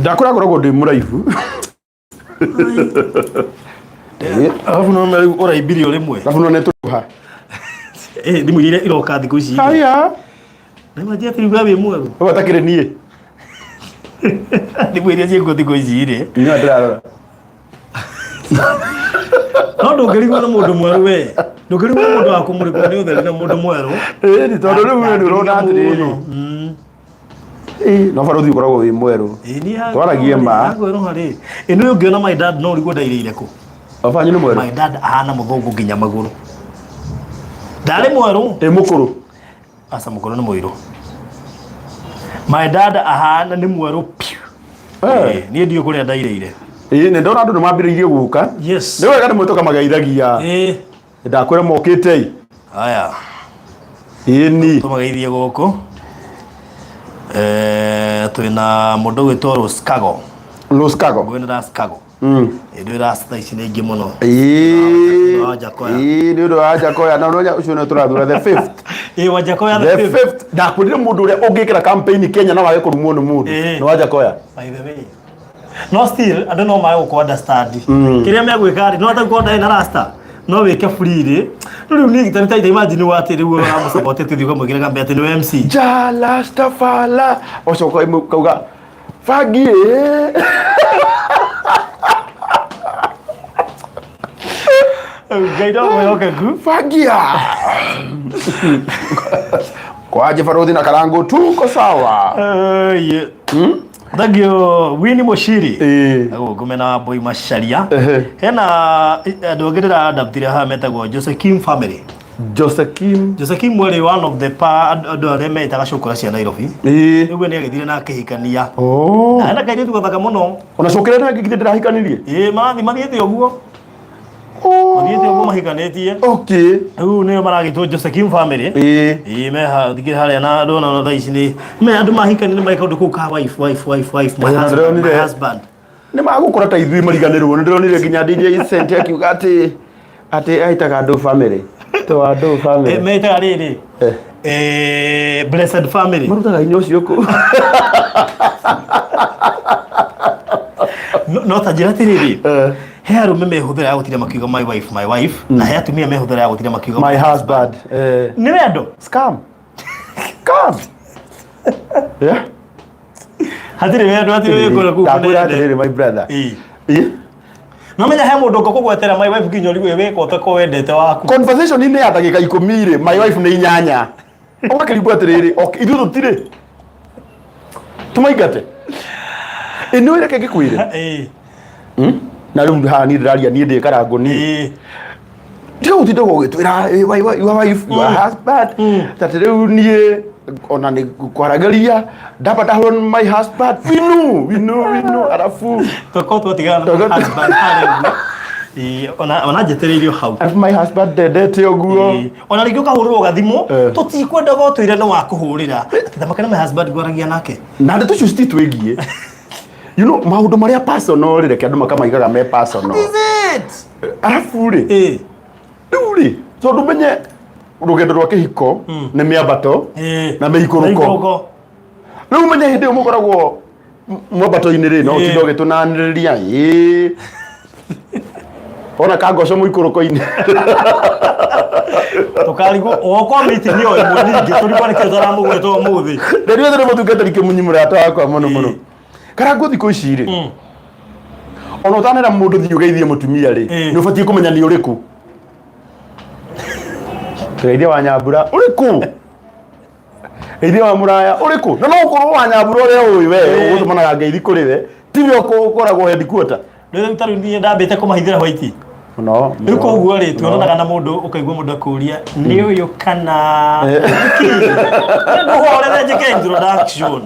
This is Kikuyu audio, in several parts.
Ndakwĩra ngoragwo ndĩ mũraihu. Arabu no rĩu ũraimbirie o rĩmwe. Arabu no nĩtũha. Eh, thimũ iria iroka thikũ ici. Haya. Nĩ manjia atĩ rĩu we wĩ mwerũ. Ũguo atakĩrĩ niĩ. Thimũ iria ciĩkuo thikũ ici rĩ. Nĩwe ndĩrarora. No ndũngĩrigwo nĩ mũndũ mwerũ we. Ndũngĩrigwo nĩ mũndũ wa kũmũrĩkwo nĩ ũtheri na mũndũ mwerũ. Ĩni tondũ rĩu we nĩ ũrona atĩrĩrĩ. Ĩ, no barũthi ũkoragwo wĩ mwerũ. Twaragie ma. Ngwĩrũha rĩ. Ĩno ũngĩona my dad no ũrigwo ndairĩire kũ. Baba wanyu nĩ mwerũ. My dad ahana mũthũngũ nginya magũrũ. Ndarĩ mwerũ. Ĩ mũkũrũ. Aca mũkũrũ nĩ mũirũ. My dad ahana nĩ mwerũ piu. Eh. Ĩ, Niĩ ndiũ kũrĩa ndairĩire. Ĩ nĩ ndona andũ nĩ mambĩrĩirie gũka. Yes. Nĩ wega nĩ mwĩtũka mageithagia. Ĩ. Ndakwĩra mokĩte ĩ. Haya. Ĩni. Tũmageithie gũkũ. Eh, twĩna mũndũ ũgwĩtwo Roscago. Luskago. Ngwĩna Rascago. Ĩndũ rasta ici nĩ ingĩ mũno. Ĩĩ. Wanjakoya. Ĩĩ nĩ ũndũ wa Wanjakoya na ũrĩa ũcio nĩ tũrathura the fifth. Ĩ Wanjakoya The fifth. Ndakwĩrire mũndũ ũrĩa ũngĩkĩra campaign Kenya no wage kũrumwo nĩ mũndũ. Ĩĩ. Nĩ Wanjakoya. By the way. No still andũ no mage gũkũ understand. Kĩrĩa megwĩka rĩ, no atakorwo ndarĩ na rasta. No wĩke free rĩ. No rĩu niĩ ta ta imagine wa atĩ rĩu ũramũsupport atĩ ũthiĩ ũkamwĩkĩra campaign atĩ nĩwe MC. Ja Rastafala. Ũcoka kauga bangi ĩ. Ngai no mwĩhokeku. Fagia. Kwaje Farodhi na Karango tuko sawa. Ĩĩ. Thank you Winnie Mushiri. Eh. Gũkũ mena Boy Macharia. Ehe. Hena andũ angĩ ndĩra-adaptire haha metagwo Josephine family. Josephine. Josephine mwarĩ one of the pa andũ arĩa metaga cũkũra cia Nairobi. Eh. Rĩu we nĩ agĩthire na akĩhikania. Oh. Na ena kairĩtu gathaka mũno. Ona cũkĩra na ngigithĩ ndĩrahikanirie. Ĩĩ marathiĩ mathiĩte ũguo. Oh. Mathiĩte ũguo mahikanĩtie. Okay. Rĩu nĩo maragĩtwo Josephine family. Eh. Ĩĩ meha thikĩ harĩa na ndona na thaa ici nĩ me andũ mahikania nĩ mareka ũndũ kũu ka wife wife wife wife my Ĩĩ, na husband, my ndĩronire- husband. Nĩ magũkũra ta ithuĩ mariganĩrwo. Nĩ ndĩronire nginya DJ Sent akiuga atĩ atĩ aitaga andũ family. To andũ family. Eh, metaga rĩrĩ Eh. eh, blessed family. Marutaga inya ũcio kũ. No, no ta njĩra atĩrĩrĩ Eh. he arũme mehũthĩra ya gũtinda makiuga my wife my wife na he atumia mehũthĩra ya gũtinda makiuga My husband. Eh. nĩ wendo Scam. Scam. Yeah. hatirĩ wendo hatirĩ wĩkũra kũu Ndakwĩra kũnene. atĩrĩrĩ my brother. Ĩĩ. Ĩĩ. no menya he mũndũ ũngĩkũgwetera my wife nginya ũrigwo wĩka ũtako wendete waku Conversation inĩ ya ndagĩka ikũmi rĩ, my wife nĩ inyanya. Ũgakĩrigwo atĩrĩrĩ, okay, ithuĩ tũtirĩ. Tũmaingate. Ĩ nĩ ũĩ reke ngĩkwĩre. Ĩĩ. Na rĩu haha niĩ ndĩraria niĩ ndĩ karangũ niĩ. Ĩĩ. Tiga gũtinda ũgĩtwĩra "Eh, your wife, your husband. Tati rĩu niĩ ona nĩ kwaragĩria ndamba ndahũrwo nĩ my husband. We know, we know, we know. Arabu tũkorwo twatigana na Tũkorwo- my husband harĩa ũguo. Ĩĩ, ona ona njetereirio hau arabu my husband ndendete ũguo. Ĩĩ. ona rĩngĩ ũkahũrĩrwo gathimũ Eh. tũtikwendaga ũtwĩre nĩ wakũhũrĩra atĩ thamaka na my husband ngwaragia nake Na ndeto icio cititwĩgiĩ. You know, maũndũ marĩa personal rĩ, reke andũ makamaigaga me personal. Is it? Arabu rĩ, Ĩĩ. rĩu rĩ, tondũ menye rũgendo rwa kĩhiko nĩ mĩambato Ĩĩ. na mĩikũrũko. Mĩikũrũko. Rĩu menye hĩndĩ ĩyo mũkoragwo mwambato-inĩ rĩ, no Ĩĩ. ũtinde ũgĩtũnanĩrĩria ĩĩ. Ona kangoco mũikũrũko-inĩ. Tũkarigwo okwa meeting ĩyo ĩmwe ningĩ tũrigwo nĩkĩo tũramũgweta ũmũthĩ. Rĩrĩa othe nĩ mũtungatĩri Kĩmunyi mũrata wakwa mũno mũno. Karangũ thikũ ici rĩ, ona ũtanera mũndũ thiĩ ũgeithie mũtumia rĩ, Ĩĩ. nĩ ũbatiĩ kũmenya nĩ ũrĩkũ. Geithia wa Nyambura ũrĩkũ? Geithia wa Mũraya ũrĩkũ? Na no ũkorwo wa Nyambura ũrĩa ũĩ we Ĩĩ. ũgũtũmanaga ngeithi kũrĩ we, tiwe ũkoragwo headquarter. Rĩu ta rĩu niĩ ndambĩte kũmahithĩra white. Mũno. Rĩu koguo rĩ tuonanaga na mũndũ ũkaigua mũndũ akũria nĩ ũyũ kana ndũhorere njĩke introduction.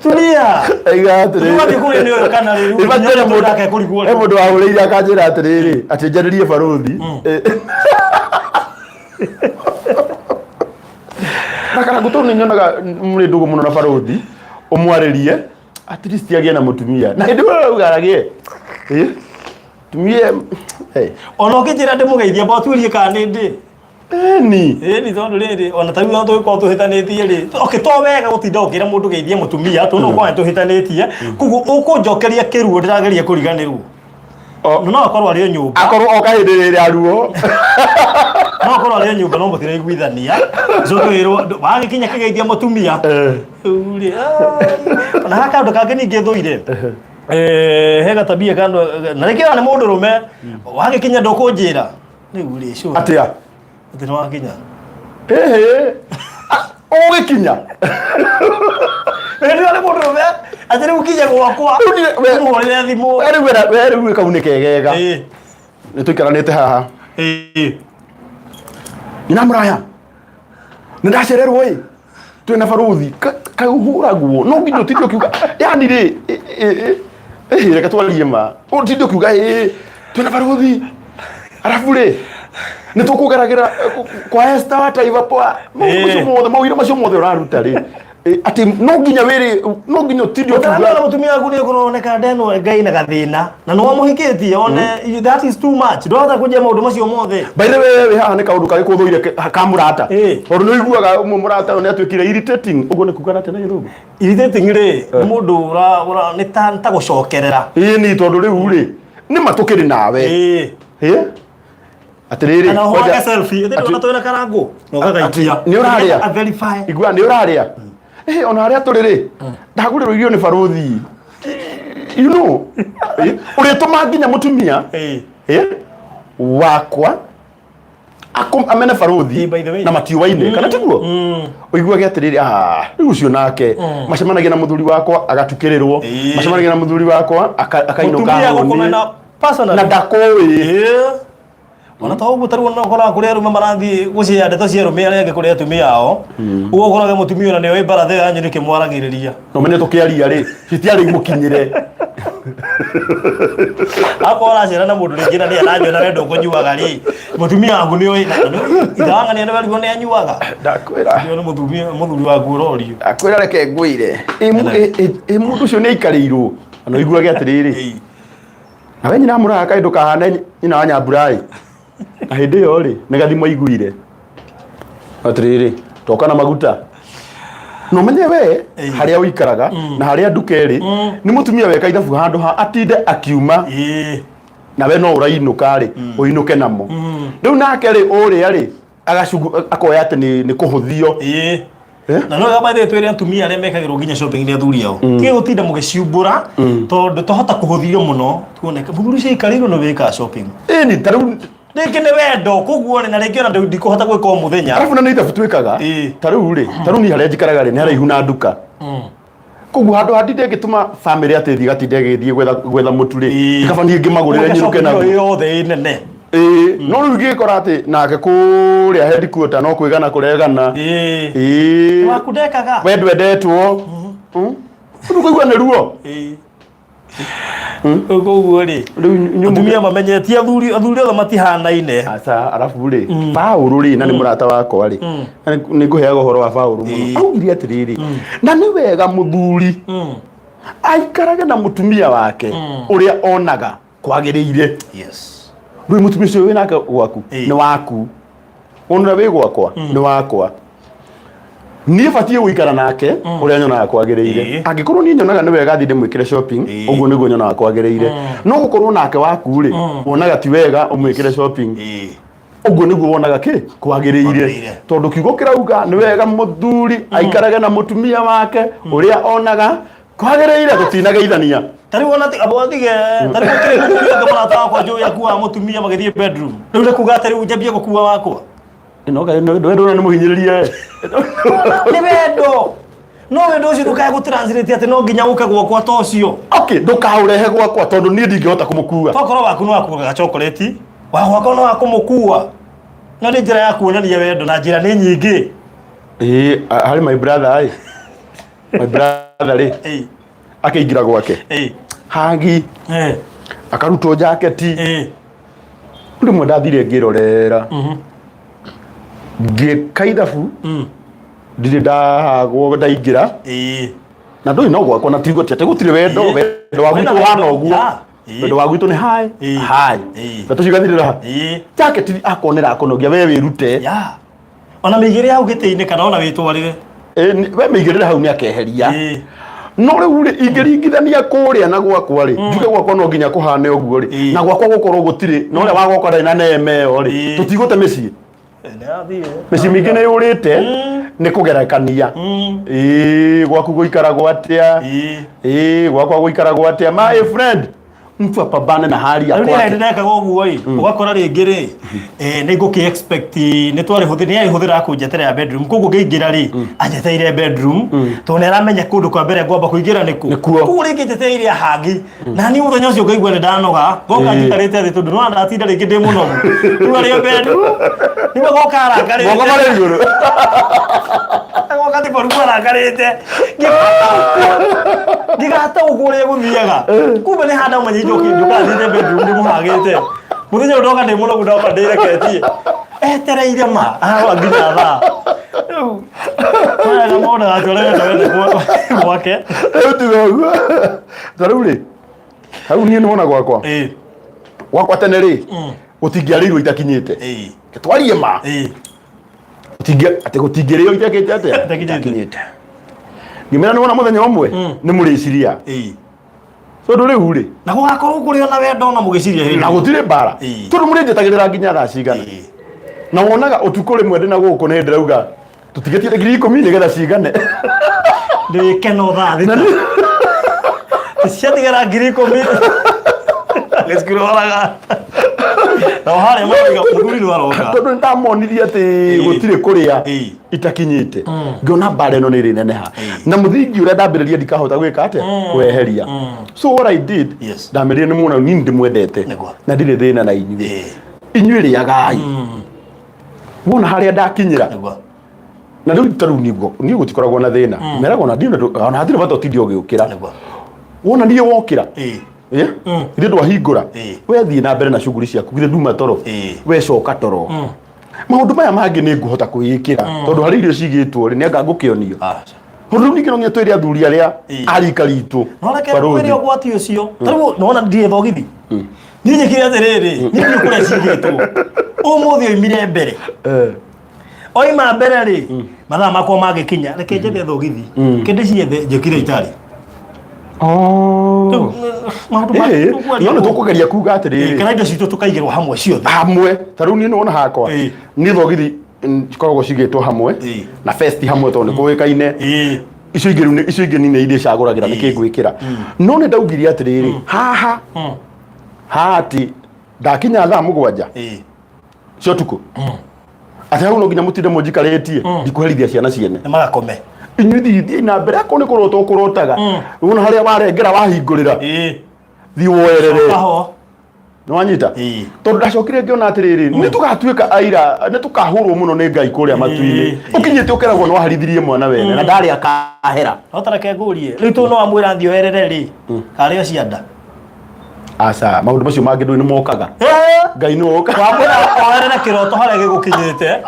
Tulia. Aiga atĩrĩrĩ. Rĩu wathiĩ kũria nĩ ũyũ kana rĩu Imagine nginya mũndũ- nake kũrigwo he mũndũ wahũrĩire akanjĩra atĩrĩrĩ atĩ njarĩrie barũthi Eh. Na karangũ tondũ nĩ nyonaga mũrĩ ndũgũ mũno na barũthi ũmwarĩrie at least agĩe na mũtumia na hĩndĩ ĩyo ũrauga agĩe Eh, tumie eh. Ona ũkĩnjĩra ndĩmũgeithie mba ũtuĩrie kana nĩ ndĩ. Ĩni. Ĩni tondũ rĩrĩ ona ta rĩu no tũgĩkorwo tũhĩtanĩtie rĩ, okay, to wega gũtinda ũkĩra mũndũ geithie mũtumia tondũ no ũkorwo tũhĩtanĩtie, koguo ũkũnjokeria kĩruo ndĩrageria kũriganĩrwo. No akorwo arĩ o nyũmba. Akorwo oka hĩndĩ ĩrĩa ruo. No akorwo arĩ o nyũmba no mũtiraiguithania, ũcoke wĩrwo wagĩkinya kĩgeithia mũtumia. Rĩu rĩ, ai, ona ha kaũndũ kangĩ ningĩ thũire. He gatabia kandũ na rĩngĩ ona nĩ mũndũrũme wagĩkinya ndũkũnjĩra. Rĩu rĩ, sure. Atĩa? Atĩ nĩ wakinya. Ĩhĩ. Ũgĩkinya. Hĩndĩ ĩyo nĩ mũndũrũme atĩ rĩu kinya gwakwa. Rĩu we- Ũmũhũrĩre thimũ. We rĩu we rĩu kau nĩ kegega. Ĩĩ. Nĩ tũikaranĩte haha. Ĩĩ. Nyina mũraya. Nĩ ndacererwo ĩ. Twĩna baruthi. Kaũhũragwo. No nginya ũtinde ũkiuga. Yani rĩ, ĩ reke twarie ma. Ũtinde ũkiuga ĩ twĩna baruthi. Arabu rĩ, nĩ tũkũgeragĩra kwa Esther wa Taifa poa. Maũndũ macio mothe, maũira macio mothe ũraruta rĩ. Atĩ no nginya wĩrĩ, no nginya ũtinde ũkiuga. Ũtarona mũtumia waku nĩ ũroneka ndenwo Ngai na gathĩna na nĩ wamũhikĩtie one that is too much, ndwahota kũnjia maũndũ macio mothe. By the way, wĩ haha nĩ kaũndũ karĩkũ ũthũire ka mũrata? Tondũ nĩ ũiguaga ũmwe mũrata ũyũ nĩ atuĩkire irritating. Ũguo nĩ kuga atĩa na Gĩthũngũ? Irritating rĩ, nĩ mũndũ ũra nĩ ta gũcokerera. Ĩĩ ni tondũ rĩu rĩ, nĩ ma tũkĩrĩ nawe. Ĩ? Atĩrĩrĩ, Kana ũhũrage selfie, ĩthĩ ndona twĩna karangũ na ũgagaikia. Nĩ ũrarĩa? A verify. Igua nĩ ũrarĩa? Ona harĩa tũrĩ rĩ, ndagũrĩrwo irio nĩ baruthi. You know, ũrĩtũma nginya mũtumia wakwa amene baruthi By the way. na matiũaine, kana tiguo? Ũiguage atĩrĩrĩ, rĩu ũcio nake macemanagia na mũthuri wakwa agatukĩrĩrwo, macemanagia na mũthuri wakwa akainũka Mũtumia hũni. gũkũmena personally. Na ndakũĩ. Ona to ũguo tarĩu ona ũkoraga kũrĩa arũme marathiĩ gũcĩa ndeto cia arũme arĩa angĩ kũrĩ atumia ao, ũguo ũkoraga mũtumia ona nĩoĩ mbaratha ĩyo yanyu nĩkĩ mwaragĩrĩria. No mene tũkĩaria rĩ, citiarĩ imũkinyĩre. Akorwo ũracera na mũndũ rĩngĩ na nĩ aranyua na we ndũkũnyuaga rĩ, mũtumia waku nĩoĩ ithawang'ania nĩ werigwo nĩ anyuaga. Ndakwĩra. Ũcio nĩ mũthuri waku ũrorio. Ndakwĩra reke ngwĩre. Ĩ mũndũ ũcio nĩ aikarĩirwo. Na ũiguage atĩrĩrĩ. Na we nyina mũraga kaĩ ndũkahane nyina wa Nyambura ĩ. Na hĩndĩ ĩyo rĩ, nĩ gathimo aiguire. Atĩrĩrĩ, toka na maguta. Na ũmenye we harĩa ũikaraga na harĩa nduka ĩrĩ, nĩ mũtumia weka ithabu handũ ha atinde akiuma na we no ũrainũka rĩ, ũinũke namo. Rĩu nake rĩ, ũrĩa rĩ, agacugu akoya atĩ nĩ kũhũthio. Na no gabathĩ twĩre atumia arĩa mekagĩrwo nginya shopping nĩ athuri ao, tiga gũtinda mũgĩciumbũra tondũ twahota kũhũthio mũno tuoneke mũthuri ũcio aikarĩirwo nĩ wĩkaga shopping. Ĩni ta rĩu rĩngĩ nĩ wendo, koguo rĩ, na rĩngĩ ona ndikũhota gwĩka o mũthenya. Arabu na nĩ ithabu twĩkaga. Ta rĩu rĩ, ta rĩu niĩ harĩa njikaraga rĩ, nĩ haraihu na nduka. Koguo handũ ha ndinde ngĩtũma family atĩ thiĩ gatinde gĩthiĩ gwetha mũtu rĩ, kaba niĩ ngĩmagũrĩre nyinũke naguo. Shopping yothe ĩ nene. Ĩĩ, no rĩu ngĩkora atĩ nake kũrĩa headquarter no kwĩgana kũregana. Ĩĩ. Waku ndekaga. We ndwendetwo. Rĩu kũigua nĩ ruo. Koguo rĩ, Rĩu inyuĩ atumia mamenye ti athuri, athuri othe matihanaine. Aca, arabu rĩ, Paũlũ rĩ, na nĩ mũrata wakwa rĩ, na nĩ ngũheaga ũhoro wa Paũlũ mũno. Augire atĩrĩrĩ, na nĩ wega mũthuri aikarage na mũtumia wake ũrĩa onaga kwagĩrĩire. Rĩu mũtumia ũcio wĩ nake gwaku nĩ waku, ona wĩ gwakwa nĩ wakwa. Niĩ batiĩ gũikara nake ũrĩa nyonaga kwagĩrĩire. Angĩkorwo niĩ nyonaga nĩ wega thiĩ ndĩmwĩkĩre shopping, ũguo nĩguo nyonaga kwagĩrĩire. No gũkorwo nake waku rĩ, wonaga ti wega ũmwĩkĩre shopping, ũguo nĩguo wonaga kĩ kwagĩrĩire. Kwagĩrĩire. Tondũ kiugo kĩrauga nĩ wega mũthuri aikarage na mũtumia wake ũrĩa onaga kwagĩrĩire, tũtinageithania. Ta rĩu ona abo athige ta rĩu gũtirĩ mũthuri ũngĩ mũrata wakwa njũĩ akuaga mũtumia magĩthiĩ bedroom. Rĩu nĩ kuga atĩ rĩu njambie gũkua wakwa. No kaĩ ndũrona nĩ mũhinyĩrĩrie. Nĩ wendo. No wendo ũcio ndũkae gũ-translate atĩ no nginya ũke gwakwa ta ũcio. Okay, ndũkaũrehe gwakwa tondũ niĩ ndingĩhota kũmũkua. Tokorwo waku no akuaga chocolate, wa gwakwa no akũmũkua. No nĩ njĩra ya kuonania wendo na njĩra nĩ nyingĩ. Ĩĩ, harĩ my brother ĩ. My brother rĩ, akĩingĩra gwake. Hagi, akarutwo jaketi. Rĩmwe ndathire ngĩrorera. Ngĩka ithabu. Ndirĩ ndahagwo ndaingĩra. Na ndũĩ no gwakwa na tiguo ti atĩ gũtirĩ wendo, wendo wa gwitũ ũhana ũguo. Wendo wa gwitũ nĩ hi hi. Na tũcigathirĩra ha? Jacket akonera akonogia we wĩrute. Ya. Ona mĩigĩre hau gĩtĩ-inĩ kana ona wĩtwarĩre. We mĩigĩrĩre hau nĩ akeheria. No rĩu rĩ, ingĩringithania kũrĩa na gwakwa rĩ, njuge gwakwa no nginya kũhane ũguo rĩ, na gwakwa gũkorwo gũtirĩ, na ũrĩa wa gwakwa ndarĩ na neema ĩyo rĩ, tũtigũte mĩciĩ. Mĩciĩ mĩingĩ nĩ yũrĩte nĩ kũgerekania. Ĩĩ, gwaku gũikaragwo atĩa? Ĩĩ, gwakwa gũikaragwo atĩa? My friend, mtu apambane na hali ya Rĩu nĩ kwake. hĩndĩ ndekaga ũguo ĩ, ũgakora rĩngĩ rĩ, nĩ ngũkĩ expect nĩ twarĩhũthĩra nĩ arĩhũthĩra kũnjetera ya bedroom, koguo ngĩingĩra rĩ, anjeteire bedroom tondũ nĩ aramenya kũndũ kwa mbere ngwamba kũingĩra nĩ kũ. Nĩkuo. Koguo rĩngĩ njeteire hangi na niĩ mũthenya ũcio ngaigua nĩ ndanoga, ngoka njikarĩte thĩ tondũ no ndatinda rĩngĩ ndĩ mũnogu. Rĩu arĩ o bedroom, nĩguo goka arakarĩte. Moko marĩ igũrũ. Agoka ti rĩu arakarĩte. Ngĩgataũkwo ũrĩa gũthiaga. Kumbe nĩ handa ũmenye njoki njũkaga thiĩte bedroom ndĩmũhagĩte. Mũthenya ũyũ ndoka ndĩ mũnogu ndoka ndĩreketie. Etereire ma ararora nginya thaa. Rĩu wega monaga atĩ ũrĩa wenda wenda gwake. Rĩu tiga ũguo. Ta rĩu rĩ, hau niĩ nĩwona gwakwa. Gwakwa tene rĩ, gũtingĩarĩirwo itakinyĩte. Twarie ma. Atĩ gũtingĩrĩo itakĩte atĩa? Itakinyĩte. Itakinyĩte. Ngĩmera nĩwona mũthenya ũmwe nĩ mũrĩciria. Tondũ rĩu rĩ, Na gũgakorwo kũrĩ ona wendo ona mũgĩciria hĩndĩ. Na gũtirĩ mbara. Tondũ mũrĩnjetagĩrĩra nginya thaa cigana? Na wonaga ũtukũ rĩmwe ndĩna gũkũ nĩ ndĩrauga tũtigĩtie 10,000 nĩgetha cigane. Ndĩkeno thaa 6. Ciatigara 10,000. Gĩcikiroraga. Na harĩa marauga mũthuri nĩ aroka. Tondũ nĩndamonirie atĩ gũtirĩ kũrĩa itakinyĩte. Ngĩona mbara ĩno nĩ ĩrĩneneha. Na mũthingi ũrĩa ndambĩrĩria ndikahota gwĩka atĩa? Kweheria. So what I did, ndamerire nĩ muona niĩ ndĩmwendete na ndirĩ thĩna na inyuĩ. Inyuĩ rĩagai. Wona harĩa ndakinyĩra. Na rĩu ta rĩu niguo niĩ gũtikoragwo na thĩna. Meragwo na ndirĩ ona hatirĩ bata ũtinde ũgĩũkĩra. Wona niĩ wokĩra. Ithuĩ ndwahingũra. We thiĩ na mbere na shughuli ciaku githĩ nduma toro. We coka toro. Maũndũ maya mangĩ nĩ ngũhota kwĩĩkĩra tondũ harĩ irio cigĩtwo rĩ nĩ anga ngũkĩonio. Tondũ rĩu ningĩ no nginya twĩre athuri arĩa a rika ritũ. No reke ngwĩre ũgwati ũcio. Ta rĩu nĩwona ndirĩ thogithi. Niĩ njĩkire atĩrĩrĩ, niĩ ndiũĩ kũrĩa cigĩtwo. Ũmũthĩ oimire mbere. Oima mbere rĩ, mathaa makwa magĩkinya, reke njethe thogithi. Reke ndĩciethe, njĩkire itarĩ. Rĩu, maũndũ ma- No nĩ tũkũgeria kuga atĩrĩrĩ. Kana indo citũ tũkaigĩrwo hamwe ciothe. Hamwe. Ta rĩu niĩ nĩwona hakwa. Niĩ thogithi cikoragwo cigĩtwo hamwe na vest hamwe tondũ nĩ kũĩkaine. Icio ingĩ rĩu icio ingĩ niĩ nĩ icagũragĩra nĩkĩ ngwĩkĩra. No nĩ ndaugire atĩrĩrĩ, haha haha atĩ ndakinya thaa 7 cia ũtukũ atĩ hau no nginya mũtinde mũnjikarĩtie ndikũherithia ciana ciene. Nĩ magakome. Inyuĩ thiĩ thiĩ na mbere akorwo nĩ kũrota ũkũrotaga. Wona harĩa warengera wahingũrĩra. Thiĩ woerere. Kaho. Nĩwanyita? Tondũ ndacokire ngĩona atĩrĩrĩ, nĩ tũgatuĩka aira, nĩ tũkahũrwo mũno nĩ Ngai kũrĩa matu-inĩ. Ũkinyĩte ũkeragwo nĩ waherithirie mwana wene na ndarĩ akahera. No ta reke ngũrie, rĩu tondũ no wamwĩra thiĩ oerere rĩ, karĩ o cianda. Aca, maũndũ macio mangĩ ndũĩ nĩ mokaga. Ngai nĩwe ũkaga. Wamwĩra oerere kĩroto harĩa gĩgũkinyĩte.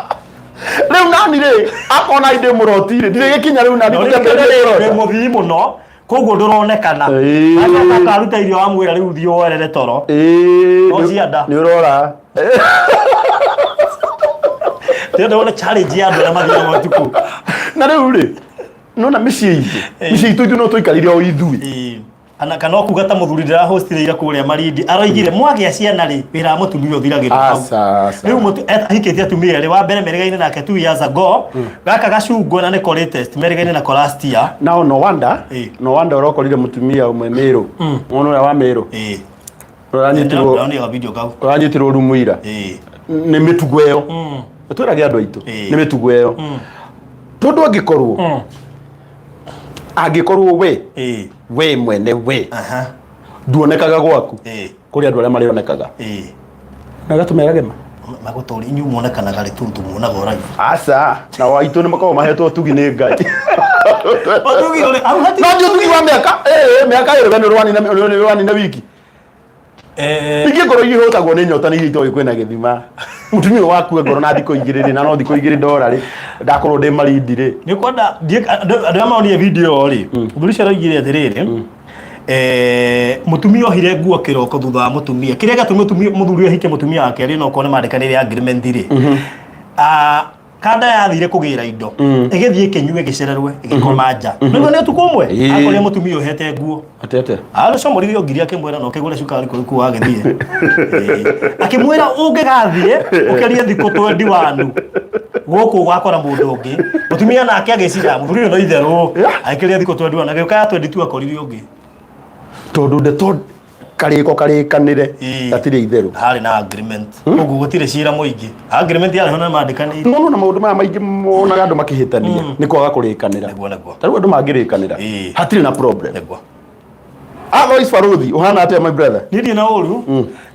Rĩu nani rĩ, akona ndĩ mũroti rĩ, ndirĩ gĩkinya rĩu nani Na ngũkĩambĩrĩria rĩu wĩ kũrota. mũthii mũno. Koguo ndũronekana. Acoka akaruta irio wamwĩra rĩu thiĩ woerere toro. No cianda. Nĩ ũrora. Ndĩrenda wone challenge ya andũ arĩa mathiaga ũtukũ. Na rĩu rĩ, nona mĩciĩ itũ. Mĩciĩ itũ ithuĩ no tũikarire o ithuĩ. Ana kana okuga ta mũthuri ndĩrahostire ira kũrĩa Malindi aroigire mwagĩa ciana rĩ wĩra wa mũtumia ũthiragĩra hau. Aca, aca. Rĩu ahikĩtie atumia erĩ wa mbere merĩgaine nake 2 years ago, gaka gacungwa na nĩko latest merĩgaine nako last year. Nao no wonder, no wonder ũrokorire mũtumia ũmwe Mĩrũ. Mwana ũrĩa wa Mĩrũ. Ũranyitirwo. Ndĩronire video kau. Ũranyitirwo rumu ira. Nĩ mĩtugo ĩyo. Twĩrage andũ aitũ. Nĩ mĩtugo ĩyo. Tondũ angĩkorwo we mwene we nduonekaga gwaku kũrĩ andũ arĩa marĩonekaga na gatũmerage ma Magũtũri inyuĩ muonekanaga rĩ tu tumuonaga ũraihu. Aca, na waitũ nĩ makoragwo mahetwo ũtugi nĩ Ngai. Ũtugi ũrĩ hau hatirĩ. No ti ũtugi wa mĩaka, mĩaka ĩrĩ we nĩ ũrwanina wiki. Ingĩ ngoro ihũtagwo nĩ nyota nĩ iria itoĩ kwĩna gĩthima. Mũtumia ũyũ wakua ngoro na thikũ igĩrĩ rĩ, na no thikũ igĩrĩ ndora rĩ, ndakorwo ndĩ Malindi rĩ. Nĩ kwenda andũ arĩa monire video ĩyo rĩ, mũthuri ũcio aroigire atĩrĩrĩ, Mutumia ohire nguo kiroko thutha wa mutumia kiria gĩatũmire mutumia muthuri ahike mutumia wa kerĩ no korwo nĩ mandĩkanĩire agreement rĩ. Ah, kanda yathire kũgĩra indo, ĩgĩthiĩ ĩkĩnyue, ĩgĩcererwe, ĩgĩkoma nja. Nĩguo nĩ ũtukũ ũmwe. Akorire mũtumia ũhete nguo. Atĩ atĩa? Arũcomorire ngiri, akĩmwĩra no kĩgũre cukari kũrĩ kuo agĩthiĩ. Akĩmwĩra ũngĩgathiĩ ũkĩrie thikũ 21 gũkũ ũgakora mũndũ ũngĩ. Mũtumia nake agĩciria mũthuri ũyũ no itherũ. Agĩkĩria thikũ 21, agĩũka ya 22 akorire ũngĩ. Tondũ ndeto karĩko karĩkanĩre. Gatirĩ itherũ. Harĩ na agreement, koguo gũtirĩ cira mũingĩ, agreement yarĩ ho na mandĩkanĩire. No na maũndũ maya maingĩ monaga andũ makĩhĩtania nĩ kwaga kũrĩkanĩra. Nĩguo, nĩguo. Ta rĩu andũ mangĩrĩkanĩra, hatirĩ na problem. Alois Baruthi, ũhana atĩa, my brother? Niĩ ndirĩ na ũru.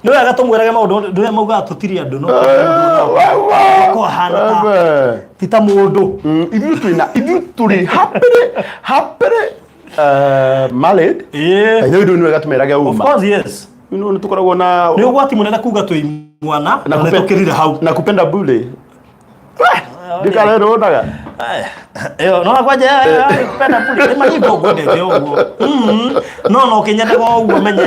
Nĩ wega tũmwĩrage maũndũ ndũrĩa maugaga tũtirĩ andũ no kwahana ta ti ta mũndũ. Ithuĩ twĩna, ithuĩ tũrĩ happily happily married. Ithuĩ nĩ wega tũmerage Of uma. course, yes. Nĩ tũkoragwo na Nĩ ũgwati mũnene kuga twĩ mwana na nĩ tũkĩrire hau. Na kupenda bure ndikareronaga. Ĩyo no kwanja kupenda bure nĩ mahingo ngwendete ũguo. No no kĩnyendaga ũguo menye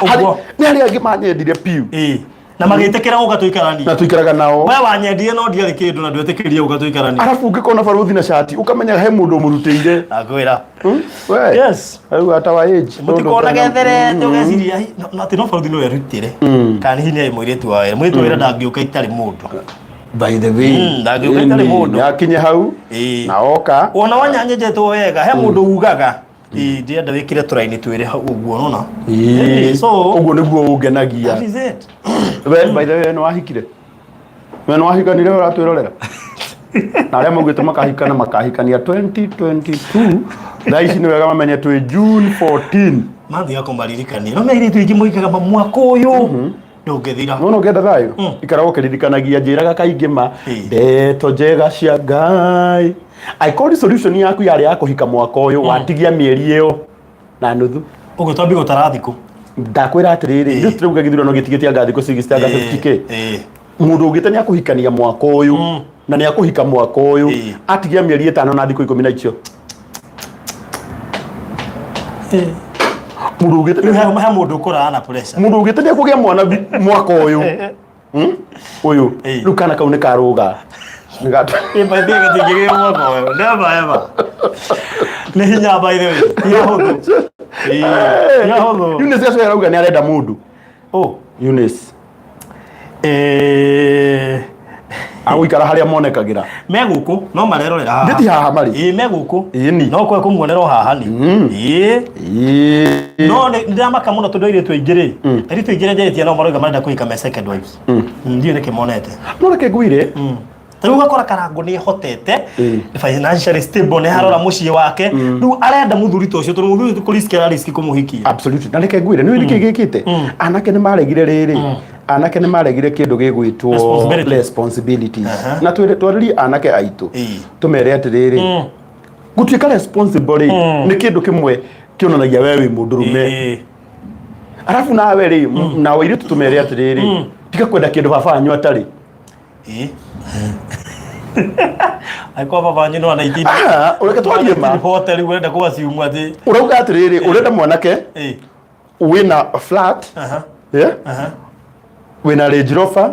ũguo. Nĩ arĩa angĩ manyendire piu. Ĩĩ, na magĩtĩkĩra gũka tũikaranie. Na tuikaraga nao. We wanyendire no ndiarĩ kĩndũ na ndwetĩkĩrie gũka tũikaranie. Arabu ũngĩkona baruthi na cati ũkamenya he mũndũ ũmũrutĩire. Akwĩra. We. Yes. Rĩu ata wa age. Mũtikonage therete ũgeciria, "Ai, no atĩ no baruthi no erutĩre kana hihi nĩ mũirĩtu wa wĩra, mũirĩtu wa wĩra ndangĩũka itarĩ mũndũ." By the way. Ndangĩũka itarĩ mũndũ. Nĩakinye hau. Na oka. Ona wanyanyenjetwo wega he mũndũ ugaga, "Ĩĩ, ndĩrenda wĩkĩre tũraini twĩrĩ hau ũguo nona." So ũguo nĩguo ũngenagia. That is it. We, by the way, nĩ wahikire? We nĩ wahikanire ũratwĩrorera? Na arĩa maugĩte makahikana makahikania 2022, thaa ici nĩ wega mamenye twĩ June 14. Mathiaga kũmaririkania no me airĩtu aingĩ moigaga ma mwaka ũyũ ndũngĩthira. Nona ũngĩenda thayũ, ikaraga ũkĩririkanagia, njĩraga kaingĩ ma ndeto njega cia Ngai. Angĩkorwo solution yaku yarĩ ya kũhika mwaka ũyũ, watigia mĩeri ĩyo na nuthu. Ũguo twambie gũtara thikũ. Ndakwĩra atĩrĩrĩ, ithuĩ tũrauga gĩthurano gĩtigĩte anga thikũ 60 anga 50K. Mũndũ ũgĩte nĩ akũhikania mwaka ũyũ na nĩ akũhika mwaka ũyũ, atigia mĩeri 5 na thikũ 10 na icio. Mũndũ ũgĩte Rĩu he mũndũ ũkũraga na pressure. Mũndũ ũgĩte nĩ akũgĩa mwana mwaka ũyũ, Ũyũ rĩu kana kau nĩ karũga. Ĩ, by the way, gatingĩgĩa mwaka ũyũ. Never ever. Nĩ hinya, by the way. Ti ahũthũ. Ĩĩ, ti ahũthũ. Eunice Gacoya arauga nĩ arenda mũndũ. Oh. Eunice. Agũikara harĩa monekagĩra. Me gũkũ no marerorera haha. Ndĩti haha marĩ. Ĩĩ, me gũkũ. Ĩni. No kwe kũmuonera o haha ni. Ĩĩ. No nĩ ndĩramaka mũno tondũ airĩtu aingĩ rĩ, airĩtu aingĩ arĩa njarĩtie nao marauga marenda kũhika me second wives. Ndiũĩ nĩkĩ monete. No reke ngwĩre. Ta rĩu ũgakora Karango nĩ ehotete, financially stable, nĩ arora mũciĩ wake, rĩu arenda mũthuri ta ũcio tondũ mũthuri ũcio kũ risk ara risk kũmũhikia. Absolutely. Na reke ngwĩre, nĩ nĩkĩ gĩkĩte? Anake nĩ maregire rĩrĩ. Anake nĩ maregire kĩndũ gĩgwĩtwo Responsibility. Responsibilities. Na twĩre twarĩrie anake aitũ. Tũmere atĩrĩrĩ, gũtuĩka responsible rĩ, nĩ kĩndũ kĩmwe kĩonanagia we wĩ mũndũrũme. Arabu nawe rĩ, nawe airĩtu tũmere atĩrĩrĩ, tiga kwenda kĩndũ baba wanyu atarĩ. Ĩĩ. Angĩkorwo baba wanyu no 19 Ah, ũreke twarie ma. 1940 rĩu ũrenda kũ assume atĩ Ũrauga atĩrĩrĩ, ũrenda mwanake wĩna flat, yeah? Wĩna Range Rover,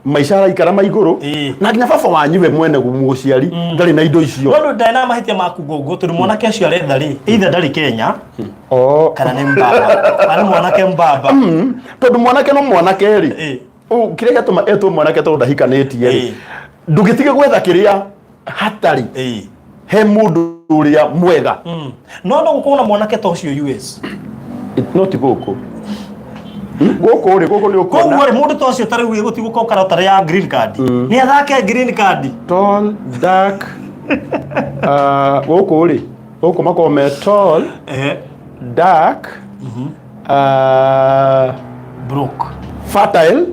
maica araikara ma igũrũ, na nginya baba wanyu we mwene mũciari ndarĩ na indo icio. No ndarĩ na mahĩtia ma kuga ũguo tondũ mwanake ũcio aretha rĩ, either ndarĩ Kenya Oh. kana nĩ mbaba, kana nĩ mwanake mbaba. Tondũ mwanake no mwanake rĩ, kĩrĩa gĩatũma etwo mwanake tondũ ndahikanĩtie rĩ, ndũgĩtige gwetha kĩrĩa hatarĩ he mũndũ ũrĩa mwega. No no gũkorwo na mwanake ta ũcio US. No ti gũkũ. Gũkũ rĩ, gũkũ nĩ ũkuona. Koguo rĩ, mũndũ ta ũcio ta rĩu gũti gũkoka lottery ya green card. Nĩ athake green card. Tall, dark, gũkũ rĩ, gũkũ makoragwo me tall, dark, broke, fertile,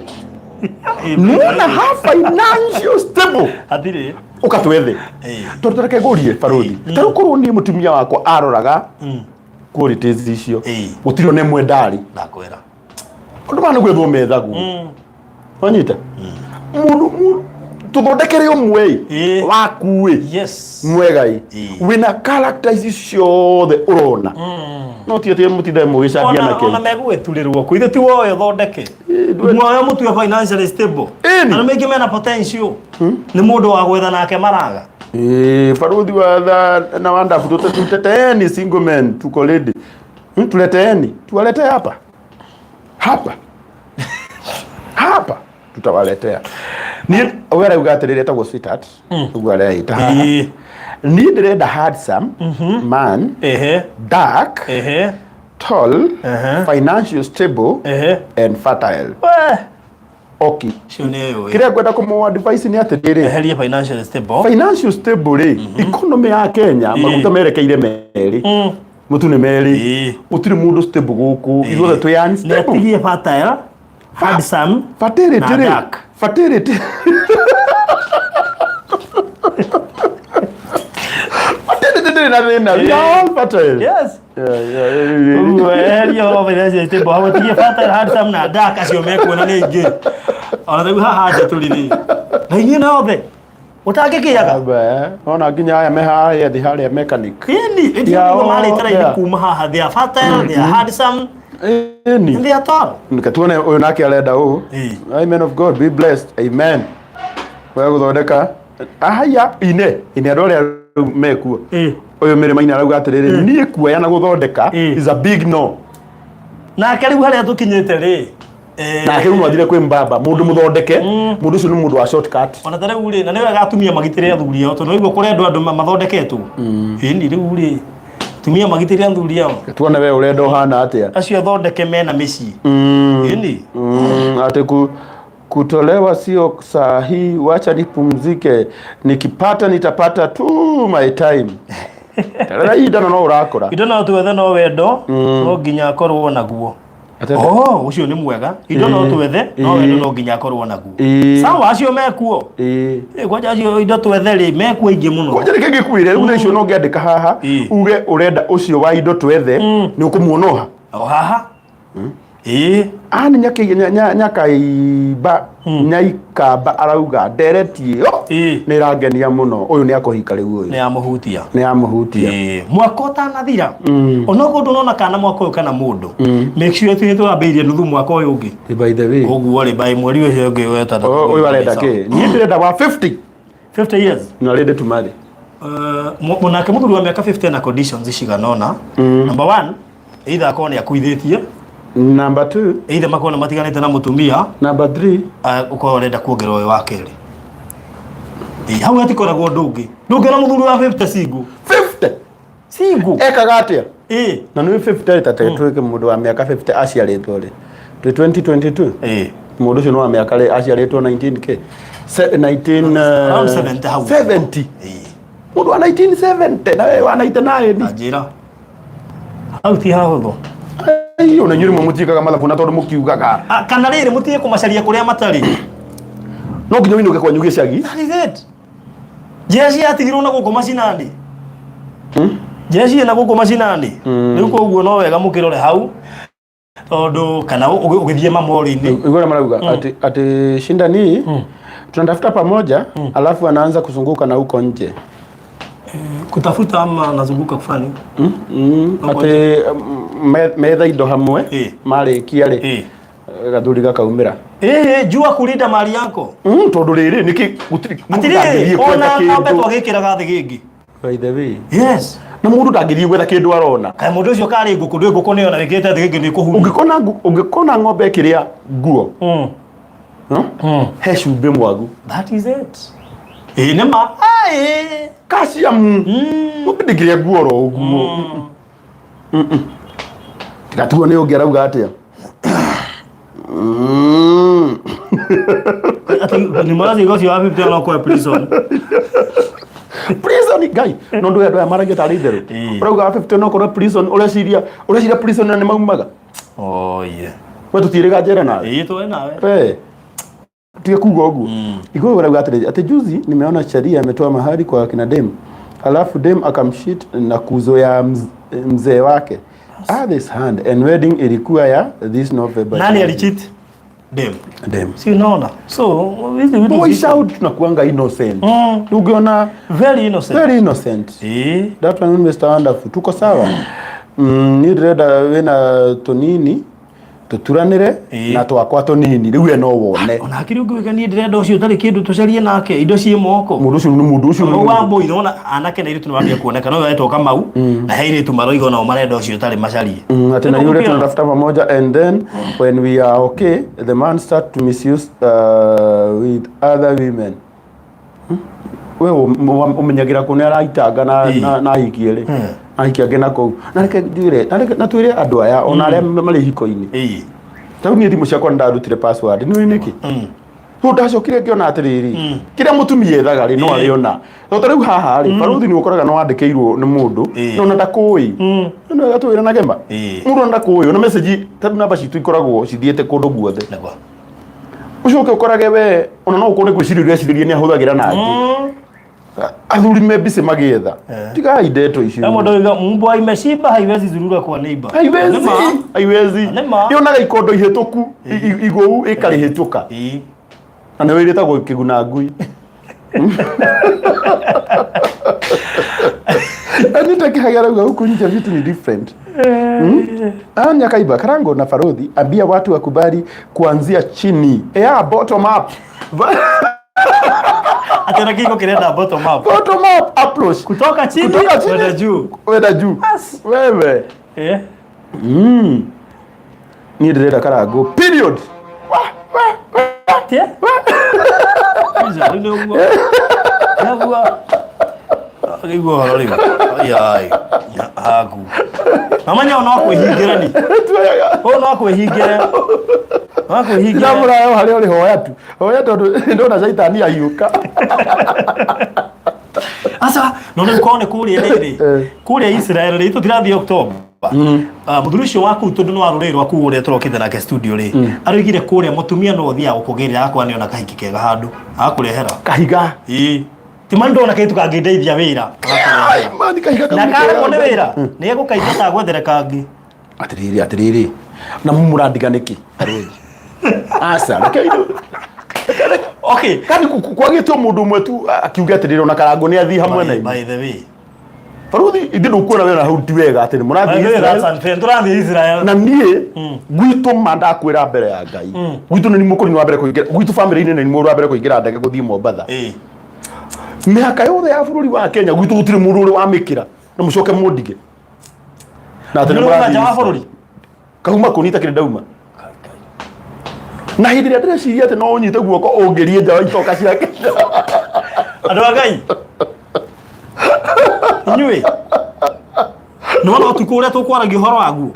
nona ha financial stable. Hatirĩ. Ũkatwethe. Tondũ reke ngũrie baruthi, ta rĩu korwo niĩ mũtumia wakwa aroraga qualities icio, gũtirĩ ona ĩmwe ndarĩ. Ndakwĩra. Ũndũ maya nĩ gwethwo methagwo. Wanyita? Mũndũ Tũthondekere ũmwe Ĩĩ. waku ĩ Yes. mwega ĩ Ĩĩ. wĩna character ici ciothe ũrona, no ti atĩ mũtinde mũgĩcambia Ona na ona kĩ. megũgĩturĩrwo kũ ithe ti woe ũthondeke. Ndwe- Muoyo mũtue financially stable. Ĩni. Andũ maingĩ mena potential. Nĩ mũndũ wa gwetha nake maraga. Ĩĩ, baruthi wa tha na wandabu, tuteteeni single men, tuko ready. Tuleteeni, tuwaletee hapa hapa hapa, tutawaletea. Niĩ we arauga atĩrĩrĩ, etagwo sweetheart ũguo areita haha. Niĩ ndĩrenda handsome man, dark, tall, financial stable and fertile. We. Okay. Cio nĩ ũĩ. Kĩrĩa ngwenda kũmũ advice nĩ atĩrĩrĩ, Eherie financial stable. Financial stable rĩ, economy ya Kenya, maguta merekeire merĩ, mũtu nĩ merĩ. Gũtirĩ mũndũ stable gũkũ, ithuothe twĩ Nĩ unstable. atigie fertile, handsome Fertility na rĩ, dark. Fertility ndĩrĩ na thĩna, we are all fertile. Yes. Yeah. Ũguo eherie ũhoro wa financial stable, hau atigie fertile, handsome na dark, acio mekuona nĩ aingĩ. Ona rĩu haha nja tũrĩ rĩ. Na inyuĩ nothe. Ũtangĩkĩaga. Aba, eh. Ona nginya aya me haha thĩ harĩa mechanic. Ĩni, Yeah, ĩti oh, marĩte raithi kuma haha. They are fertile, they are handsome, Ĩni. and they are tall. Reke tuone ũyũ nake arenda ũũ. Amen of God, be blessed. Amen. We gũthondeka ahaya ine ine andũ arĩa rĩu mekuo. Ũyũ mĩrĩma-inĩ arauga atĩrĩrĩ, niĩ kuoya na gũthondeka is a big no. Nake rĩu harĩa tũkinyĩte rĩ, Nake rĩu no athire kwĩ mbamba mũndũ mũthondeke, mũndũ ũcio nĩ mũndũ wa shortcut. Ona ta rĩu rĩ, na nĩ wega atumia magitĩre athuri ao, tondũ nĩguo kũrendwo andũ mathondeketwo. Ĩni rĩu rĩ, atumia magitĩre athuri ao. Tuone we ũrenda ũhana atĩa. Acio athondeke mena mĩciĩ. Ĩni. Ati kutolewa sio saa hii, wacha nipumzike, nikipata nitapata tu my time. Tarara ihinda no ũrakũra. Indo no twethe, no wendo no nginya akorwo naguo. Oh, ũcio nĩ mwega. Indo no twethe, no wendo no nginya akorwo naguo. Sawa, acio mekuo. Kwanja acio indo twethe rĩ, mekuo aingĩ mũno. Kwanja reke ngĩkwĩre, rĩu thaa icio no ngĩandĩka haha uge ũrenda ũcio wa indo twethe, nĩ ũkũmuona oha. O haha. Ĩĩ. Ani nyakaimba nyaikamba arauga ndereti ĩyo nĩ ĩrangenia mũno, ũyũ nĩ akũhika rĩu ũyũ. Nĩ yamũhutia. Nĩ yamũhutia. Ĩĩ. Mwaka ũtanathira, onokorwo ndũnona kana mwaka ũyũ kana mũndũ, make sure atĩ twambĩrĩirie nuthu mwaka ũyũ ũngĩ. By the way, Ũguo rĩ, by mweri ũcio ũngĩ wetandatũ. Ũyũ arenda kĩ? Niĩ ndĩrenda wa 50 50 years. Na ready to marry. Nake mũthuri wa mĩaka 50 na conditions cigana ũna. Number one, either akorwo nĩ akuithĩtie, Number two, either makorwo nĩ matiganĩte na mũtumia, number three, ũkorwo ũrenda kuongerera ũyũ wa kerĩ. Ĩĩ, hau hatikoragwo ũndũ ũngĩ. Ndũngĩona mũthuri wa 50 single. 50 Single. Ekaga atĩa? Ĩĩ. Na nĩ 50 ta twĩke mũndũ wa mĩaka 50 aciarĩtwo rĩ? Twĩ 2022. Mũndũ ũcio nĩ wa mĩaka rĩ aciarĩtwo 19 k 19 Around 70 hau. 70. Mũndũ wa 1970 na we wa 99. Na njĩra. Hau ti hahũthũ. Ai, ona inyuĩ rĩmwe mũtiĩkaga mathabu na tondũ mũkiugaga. Ah, kana rĩrĩ mũtige kũmacaria kũrĩa matarĩ. No nginya ũinũke kwanyu gĩcagi. That is it. Jeshi yatigirwo na gũkũ macinani. Jeshi ĩna gũkũ macinani. Rĩu koguo no wega mũkĩrore hau, tondũ kana ũgĩthiĩ mamori-inĩ. Igua ũrĩa marauga ati shinda ni tunatafuta pamoja, alafu anaanza kuzunguka na huko nje. Kutafuta ama anazunguka kufanya? Atĩ metha indo hamwe, marĩkia rĩ, gathuri gakaumĩra. Ĩĩ, jua kulinda mali yako. Tondũ rĩrĩ nĩkĩ gũtirĩ mũndũ Atirĩrĩ, ndangĩthiĩ ona gwetha ng'ombe kĩndũ. twagĩkĩraga thĩ gĩngĩ. By the way, Yes. na mũndũ ndangĩthiĩ gwetha kĩndũ arona. Kaĩ mũndũ ũcio karĩ ngũkũ, ndũĩ ngũkũ nĩyo na wĩkĩrĩte thĩ gĩngĩ nĩ kũhuria. Ũngĩkona ng'ombe ĩkĩrĩa nguo, no? He cumbĩ mwagu. That is it. Ĩĩ nĩ ma. Ĩĩ. Calcium. Ng'ombe ndĩngĩrĩa nguo oro ũguo. Tiga tuone ũngĩ arauga atĩa. Ati nĩ mũrathi ũcio wa 50 no kwa prison. Prison ngai no ndå andå aya maragia tarä itherå. Ũrauga wa 50 no korwo prison, ũreciria prison na nĩ maumaga. Oh yeah. We tũtiĩrĩga njera nawe. Ĩĩ, tũwe nawe. We tige kuga ũguo. Igũrũ ũrauga atĩrĩrĩ, atĩ juzi nimeona sheria ametoa mahari kwa kina dem, alafu dem akamshit na kuzo ya mzee wake, ah, this hand and wedding ilikuwa ya this November. Nani alicheat? Dem. Dem. Si unaona? So hizi vitu Boys ziko. out tunakuanga innocent. Ukiona Very innocent. very innocent. That one, Mr. Wonderful. Tuko sawa. Ni ndĩrenda wĩna tũnini tũturanĩre na twakwa tũnini rĩu we no wone. Ona hakiri ũngĩwĩka niĩ ndĩrenda ũcio ũtarĩ kĩndũ tũcarie nake indo ciĩ moko. Mũndũ ũcio nĩ mũndũ ũcio nĩ Mau mũndũ. wa mbũi nona anake na airĩtu nĩmambia kuoneka no wetwo Kamau na he airĩtu maroiga onao marenda ũcio ũtarĩ macarie. Ati na yule tunatafuta pamoja and then when we are okay, the man start to misuse with other women. We ũmenyagĩra kũ nĩ araitanga na na ahiki erĩ, ahiki angĩ na kũu. Na reke njuĩre na reke na twĩre andũ aya ona arĩa marĩ hiko-inĩ. Ta rĩu niĩ thimũ ciakwa nĩ ndarutire password, nĩ ũĩ nĩkĩ? Rĩu ndacokire ngĩona atĩrĩrĩ, kĩrĩa mũtumia ethaga rĩ no arĩona. To ta rĩu haha rĩ, barũthi nĩ ũkoraga nĩ wandĩkĩirwo nĩ mũndũ no ona ndakũĩ. Nĩ wega twĩra na gema. Mũndũ ona ndakũĩ, ona message ta rĩu namba citũ ikoragwo cithiĩte kũndũ guothe. Nĩguo. Ũcoke ũkorage we ona no ũkorwo nĩ gwĩciria ũrecirĩria nĩ ahũthagĩra na angĩ. Athuri me busy magĩetha. Tigai ndeto icio. Na mũndũ oiga mbwa imeshiba haiwezi zurura kwa neighbor. Haiwezi, Nĩma. haiwezi. Nĩma. Yonaga ikondo ihĩtũku, igũu ĩkarĩhĩtũka. Na nĩyo ĩrĩtagwo kĩguna ngui. Anita Kihagera rauga huku nje vitu ni different. Anya Kaiba, Karango na Farodhi, ambia watu wakubali kuanzia chini. Yeah, bottom up. Atĩ na kĩhiko kĩrenda bottom up. Bottom up approach. Kutoka chini Kutoka chini kwenda juu. Kwenda juu. Wewe. Niĩ ndĩrenda Karango. Period. Wah, wah, wah. Atĩa? Icio rĩu nĩguo. Nĩguo. Nĩguo ũhoro rĩu. Ai, haku. Mamanya no kwĩhingĩra ni. Ũyũ no kwĩhingĩre. No kwĩhingĩre. Ndamũrayo harĩa ũrĩ, hoya tu. Hoya tondũ ndona caitani ahiũka. Aca, no nĩ korwo nĩ kũrĩa rĩrĩ. Kũrĩa Israel rĩ, tũtirathiĩ October. Mũthuri ũcio waku tondũ nĩ wa rũrĩrĩ rwaku ũrĩa tũrokĩte nake studio rĩ, aroigire kũrĩa mũtumia no ũthiaga gũkũgĩrĩra agakorwo nĩona kahiki kega handũ agakũrehera. Kahiga. Ĩĩ. Ti ma ndona kaitu kangĩndeithia wĩra. Ai, mani kahiga kau Na nĩ karemwo nĩ kega. wĩra nĩ egũkaingata gwethere kangĩ. Atĩrĩrĩ, atĩrĩrĩ. Na mũrandiga nĩkĩ? Aca, reke Okay. Kandi kwagĩte o mũndũ ũmwe tu akiuga atĩrĩrĩ, ona Karango nĩ athiĩ hamwe na By ithuĩ. by the way. Baruthi, ithuĩ ndũkuona wĩra hau ti wega atĩ nĩ By mũrathiĩ the way, Israel. that's unfair. Tũrathiĩ Israel. Na niĩ gwitũ ma ndakwĩra mbere ya Ngai, gwitũ nĩ mũkũrinũ wa mbere kũingĩra, gwitũ bamĩrĩ-inĩ nĩ mũndũ wa mbere kũingĩra ndege gũthiĩ Mombatha. Mĩhaka yothe ya bũrũri wa Kenya gwitũ gũtirĩ mũndũ ũrĩ wamĩkĩra na mũcoke mũndige na atĩ nĩ Nĩ ũrauma mũrathiĩ nja wa Israel. bũrũri? Kauma kũnita kĩrĩ ndauma na hĩndĩ ĩrĩa ndĩreciria atĩ no ũnyite guoko ũngĩrie nja wa itoka cia Kenya. Andũ a Ngai. Inyuĩ. Nĩwona ũtukũ ũrĩa tũkwaragia ũhoro waguo?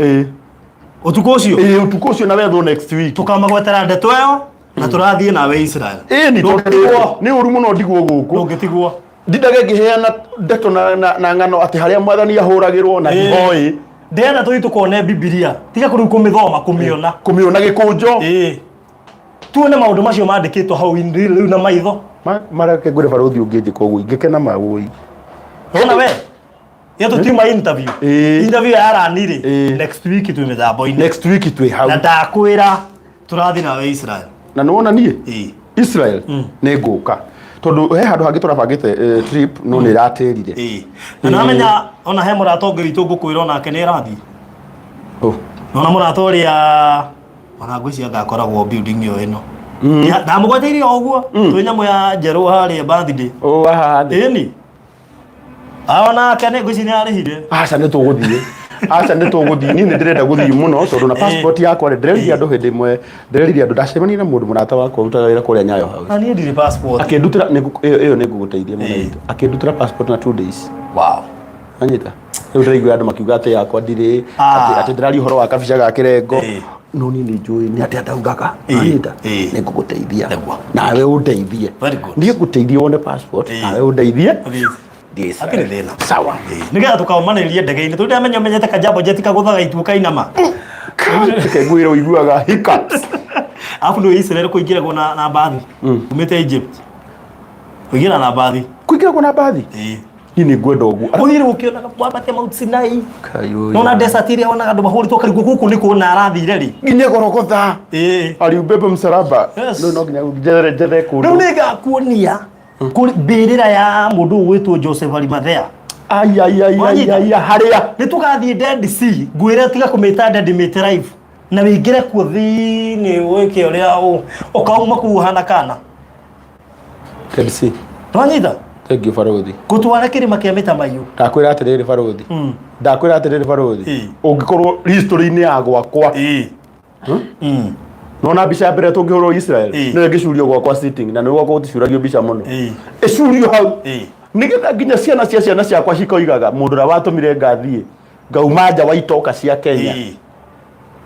Ũtukũ ũcio? Ĩĩ, ũtukũ ũcio na wethwo next week. Tũkamagwetera ndeto ĩyo na tũrathiĩ nawe Israel. Ĩĩ, nĩ tondũ Ndũngĩtigwo. nĩ ũru mũno ndigwo gũkũ. Ndũngĩtigwo. Ndindage ngĩheana ndeto na ng'ano atĩ harĩa mwathani ahũragĩrwo na ndihoĩ. Ndĩrenda tũthiĩ tũkone Bibilia. Tiga kũrĩu kũmĩthoma, kũmĩona. Kũmĩona gĩkũnjo. Tuone maũndũ macio mandĩkĩtwo hau in real rĩu na maitho. Mareke ngwĩre barũthi ũngĩnjĩka ũguo ingĩkena mawũi. Wona we? Ya tũtiuma interview. Interview ya Arani rĩ. Next week twĩ mĩtambo-inĩ. Next week twĩ hau. Na ndakwĩra tũrathiĩ nawe Israel. Na nĩwona niĩ? Israel nĩ ngũka. Tondũ he handũ hangĩ tũrabangĩte trip no nĩ ĩratĩrire. Na nĩwamenya ona he mũrata ũngĩ witũ ngũkwĩra onake nĩ ĩrathiĩ. Oh. Nona mũrata ũrĩa ona ngwĩciria ngakoragwo building ĩyo ĩno. Ndamũgweteire o ũguo twĩ nyamũ ya njerũ harĩa birthday. Oh, haha thĩ. Ĩni. Onake nĩ ngwĩciria nĩ arĩhire. Aca nĩ tũgũthiĩ. Aca nĩ tũgũthiĩ. Niĩ nĩ ndĩrenda gũthiĩ mũno tondũ na passport yakwa rĩ, ndĩrerire andũ hĩndĩ ĩmwe, ndĩrerire andũ ndacemanirie na mũndũ mũrata wakwa ũrutaga wĩra kũrĩa Nyayo House. Na niĩ ndirĩ passport. Akĩndutĩra ĩyo nĩ ngũgũteithia mũno witũ. Akĩndutĩra passport na 2 days. Wow. Anyita. Rĩu ndĩraigua andũ makiuga atĩ yakwa ndirĩ, atĩ ndĩraria ũhoro wa kabica ga kĩrengo. No niĩ nĩ njũĩ nĩ atĩa ndaugaga. Anyita. Nĩ ngũgũteithia. Nawe ũndeithie. Very good. Niĩ ngũteithie wone passport, nawe ũndeithie. Thiĩ Hatirĩ thĩna. Sawa. Nĩgetha tũkaumanĩrĩrie ndege-inĩ tondũ ndamenya ũmenyete kajambo jet kagũthaga ituo kainama. Reke ngwĩre ũiguaga hiccups. Alafu nĩ Israel kũingĩragwo na mbathi. Umĩte Egypt. Kũingĩra na mbathi. Kũingĩragwo na mbathi? Ĩĩ. Niĩ nĩ ngwenda ũguo. Ũthiĩ ũkĩonaga wambatia Mount Sinai. Kayũyũ. Nona desert ĩrĩa wonaga andũ mahũrĩtwo karigwo gũkũ nĩ kuona arathire rĩ. Nginya Gorogotha. Ĩĩ. Aliubeba msalaba. Yes. No no nginya njethere njethe Rĩu kũndũ. nĩ ngakuonia kũrĩ mbĩrĩra ya mũndũ ũgwĩtwo Joseph Arimathea. Ai ai ai ai Wanyita? ai harĩa. Nĩ tũgathiĩ Dead Sea, ngwĩre tiga kũmĩta Dead mĩte live na wĩingĩre kuo thĩinĩ wĩke ũrĩa ũkauma kũu ũhana kana. Dead Sea. Nĩwanyita? Thank you Barũthi. Ngũtware kĩrĩma kĩa mĩtamaiyũ. Ndakwĩra atĩrĩrĩ Barũthi. Ndakwĩra atĩrĩrĩ Barũthi. Ĩĩ. Ũngĩkorwo history-inĩ ya gwakwa. Ĩĩ. Nona mbica ya mbere tũngĩhũrwo Israel. Ĩĩ. Nĩyo ĩngĩcurio gwakwa sitting na nĩ gwakwa gũticuragio mbica mũno. Ĩĩ. Ĩcurio hau. Ĩĩ. Nĩgetha nginya ciana cia ciana ciakwa cikoigaga mũndũ ũrĩa watũmire ngathiĩ ngauma nja wa itoka cia Kenya Ĩĩ.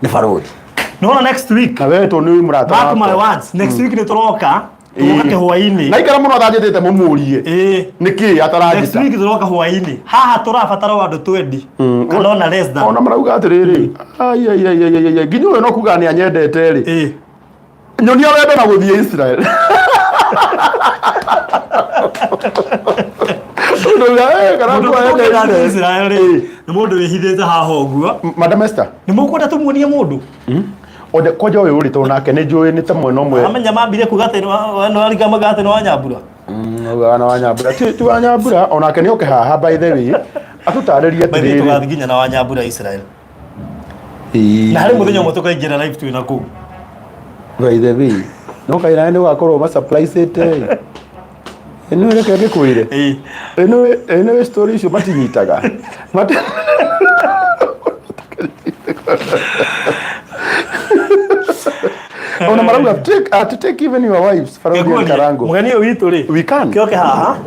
nĩ Barũthi. Nĩwona next week. Na wewe tondũ nĩ mũrata Mark my wakwa. words, next week nĩ tũroka tũroka Ĩĩ. kĩhwainĩ. Na ikara mũno atanjĩtĩte mũmũrie. Ĩĩ. Nĩkĩ Next ataranjĩta? week tũroka hwainĩ. Haha tũrabatara o andũ twendi. Kana ona less than. Ona marauga atĩrĩrĩ, ai ai ai ai ai nginya ũyũ no kuga nĩ anyendete rĩ. Ĩĩ. Nyonia wendo na gũthiĩ Israel. Ũndũ kana Mũndũ kwa ũngĩthiĩ enda Israel Israel. rĩ, nĩ mũndũ wĩhithĩte haha ũguo. Madam Esther, Nĩ mũkwenda tũmuonie mũndũ? onde kwanja ũyũ rĩ tondũ nake nĩ njũĩ nĩ ta mwena ũmwe. Amenya mambire kuga atĩ nĩ warigamaga atĩ nĩ wa Nyambura. Augaga na Wanyambura. Ti Wanyambura onake nĩ oke haha by the way. Atũtarĩrie By the way, atĩrĩrĩ. tũgathiĩ nginya na Wanyambura Israel. Ĩĩ. Na harĩ mũthenya ũmwe tũkaingĩra live twĩ na kũu. By the way, no kaĩ nawe nĩ ũgakorwo masurprisĩte. Ĩno reke ngĩkwĩre. Ĩĩ. Ĩno ĩno story icio matinyitaga. Mati Ona marauga take to take even your wives Farao Ngĩkuonia, Karango. Mũgeni ũyũ witũ rĩ. We can. Kĩoke haha.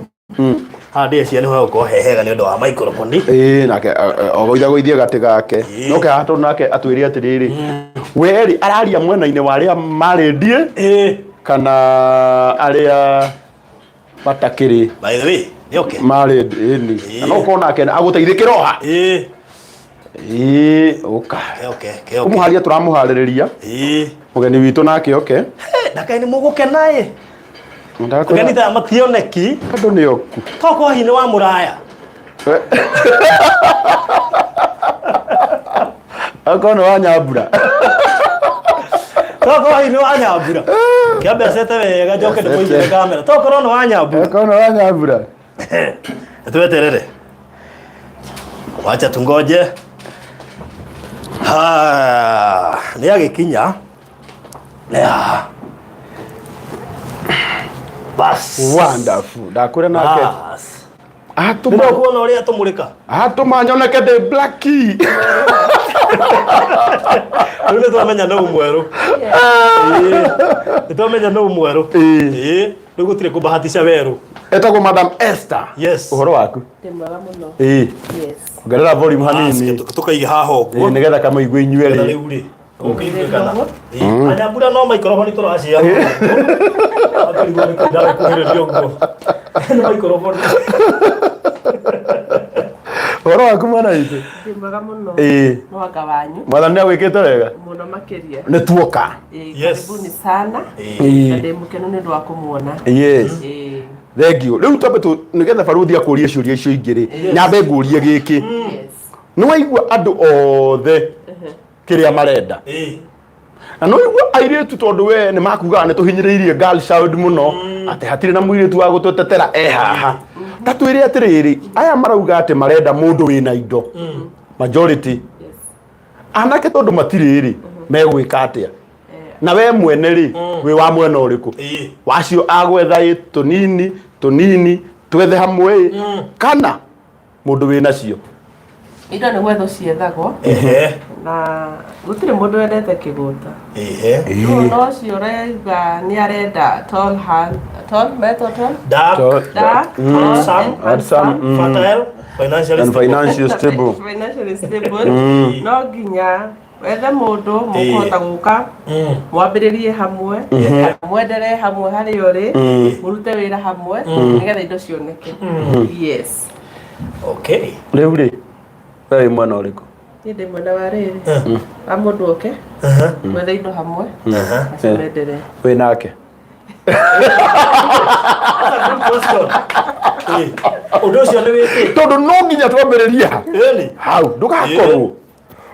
Haha ndĩreciria nĩho hegũkorwo he hega nĩ ũndũ wa microphone. Ĩĩ nake ogoithagoithie gatĩ gake. No ke haha tondũ nake atwĩre atĩrĩrĩ. We rĩ araria mwena-inĩ wa arĩa marĩ ndie Ĩĩ. kana arĩa matakĩrĩ By the way, nĩ oke. marĩ ĩni. Na no ũkorwo nake agũteithĩkĩra o ha. Ĩĩ. Ĩĩ ũka. Kĩoke, kĩoke. Kũmũharia tũramũharĩrĩria Ĩĩ. mũgeni witũ nake oke. Na kaĩ nĩ mũgũkena ĩ. Ndakwĩra Ageni ta mationeki. andũ nĩ oku. Tokorwo hihi nĩ wa mũraya. Akorwo nĩ wa Nyambura. Tokorwo hihi nĩ wa Nyambura. Kĩambe acete wega njoke ndĩmũigĩre kamera. Tokorwo nĩ wa Nyambura. Akorwo nĩ wa Nyambura. Tweterere. Wacha tungoje. Ha, nĩ agĩkinya. Ya. Bas. Wonderful. Ndakwĩra nake. Bas. Atũma Nĩ kuona ũrĩa tũmũrĩka. atũma nyoneke ndĩ blackie. Rĩu nĩ twamenya nũ mwerũ. Ĩĩ. Nĩ twamenya nũ mwerũ. Ĩĩ. Ĩĩ. Rĩu gũtirĩ kũbahatisha werũ. Etagwo Madam Esther. Yes. Ũhoro waku? Ndĩ mwega mũno. Ĩĩ. Yes. Ongerera volume hanini. Tũkaige haha Ĩĩ ũguo. nĩgetha kamũigue inyuerĩ. Nĩgetha rĩu rĩ. Ũkĩiguĩkana. Anyambura no maikoroboni tũracia. Akarigwo nĩ kũnda gũkuhĩrĩria ũguo. Nĩ maikoroboni. Ũhoro waku mwana witũ? Ndĩ mwega mũno. Ĩĩ. Mwaka wanyu Mwathani nĩ agwĩkĩte wega? mũno makĩria. Nĩ tuoka. Ĩĩ, Yes. Karibuni sana. Ĩĩ. Na ndĩ mũkenu nĩ ũndũ wa kũmuona. Yes. Ĩĩ. Thank you. Rĩu twambe tu nĩgetha barũthi akũrie ciũria icio ingĩ rĩ, nyambe ngũrie gĩkĩ. Yes. Nĩ waigua andũ othe kĩrĩa marenda. Ĩĩ. Na no igua airĩtu tondũ we nĩ makugaga nĩ tũhinyĩrĩirie girl child mũno atĩ hatirĩ na mũirĩtu wa gũtũtetera e haha. Ta twĩre atĩrĩrĩ, aya marauga atĩ marenda mũndũ wĩna indo. Majority. Yes. Anake tondũ matirĩ rĩ, megwĩka atĩa? Na we mwene rĩ, wĩ wa mwena ũrĩkũ? Ĩĩ. Wacio agwetha ĩ tũnini tũnini twethe hamwe ĩ kana mũndũ wĩ nacio. Indo nĩ gwethwo ciethagwo Ehe. na gũtirĩ mũndũ wendete kĩgũta. Ehe. Rĩu no ũcio ũrauga nĩ arenda tall hand, tall, metwo tall? Dark. Dark, tall Handsome. and Handsome, handsome. Fertile. Financially And stable. financial stable. Financially stable. No nginya wethe mũndũ mũkũhota gũka mwambĩrĩrie hamwe mwenderee hamwe harĩa ũrĩ mũrute wĩra hamwe nĩgetha indo cioneke. Yes. Okay. Rĩu rĩ, we wĩ mwena ũrĩkũ? Niĩ ndĩ mwena wa rĩrĩ wa mũndũ oke mwethe indo hamwe acimenderee. Wĩ nake? That's a good question. Ũndũ ũcio nĩ wĩkĩte. Tondũ no nginya twambĩrĩrie ha Ĩni. hau,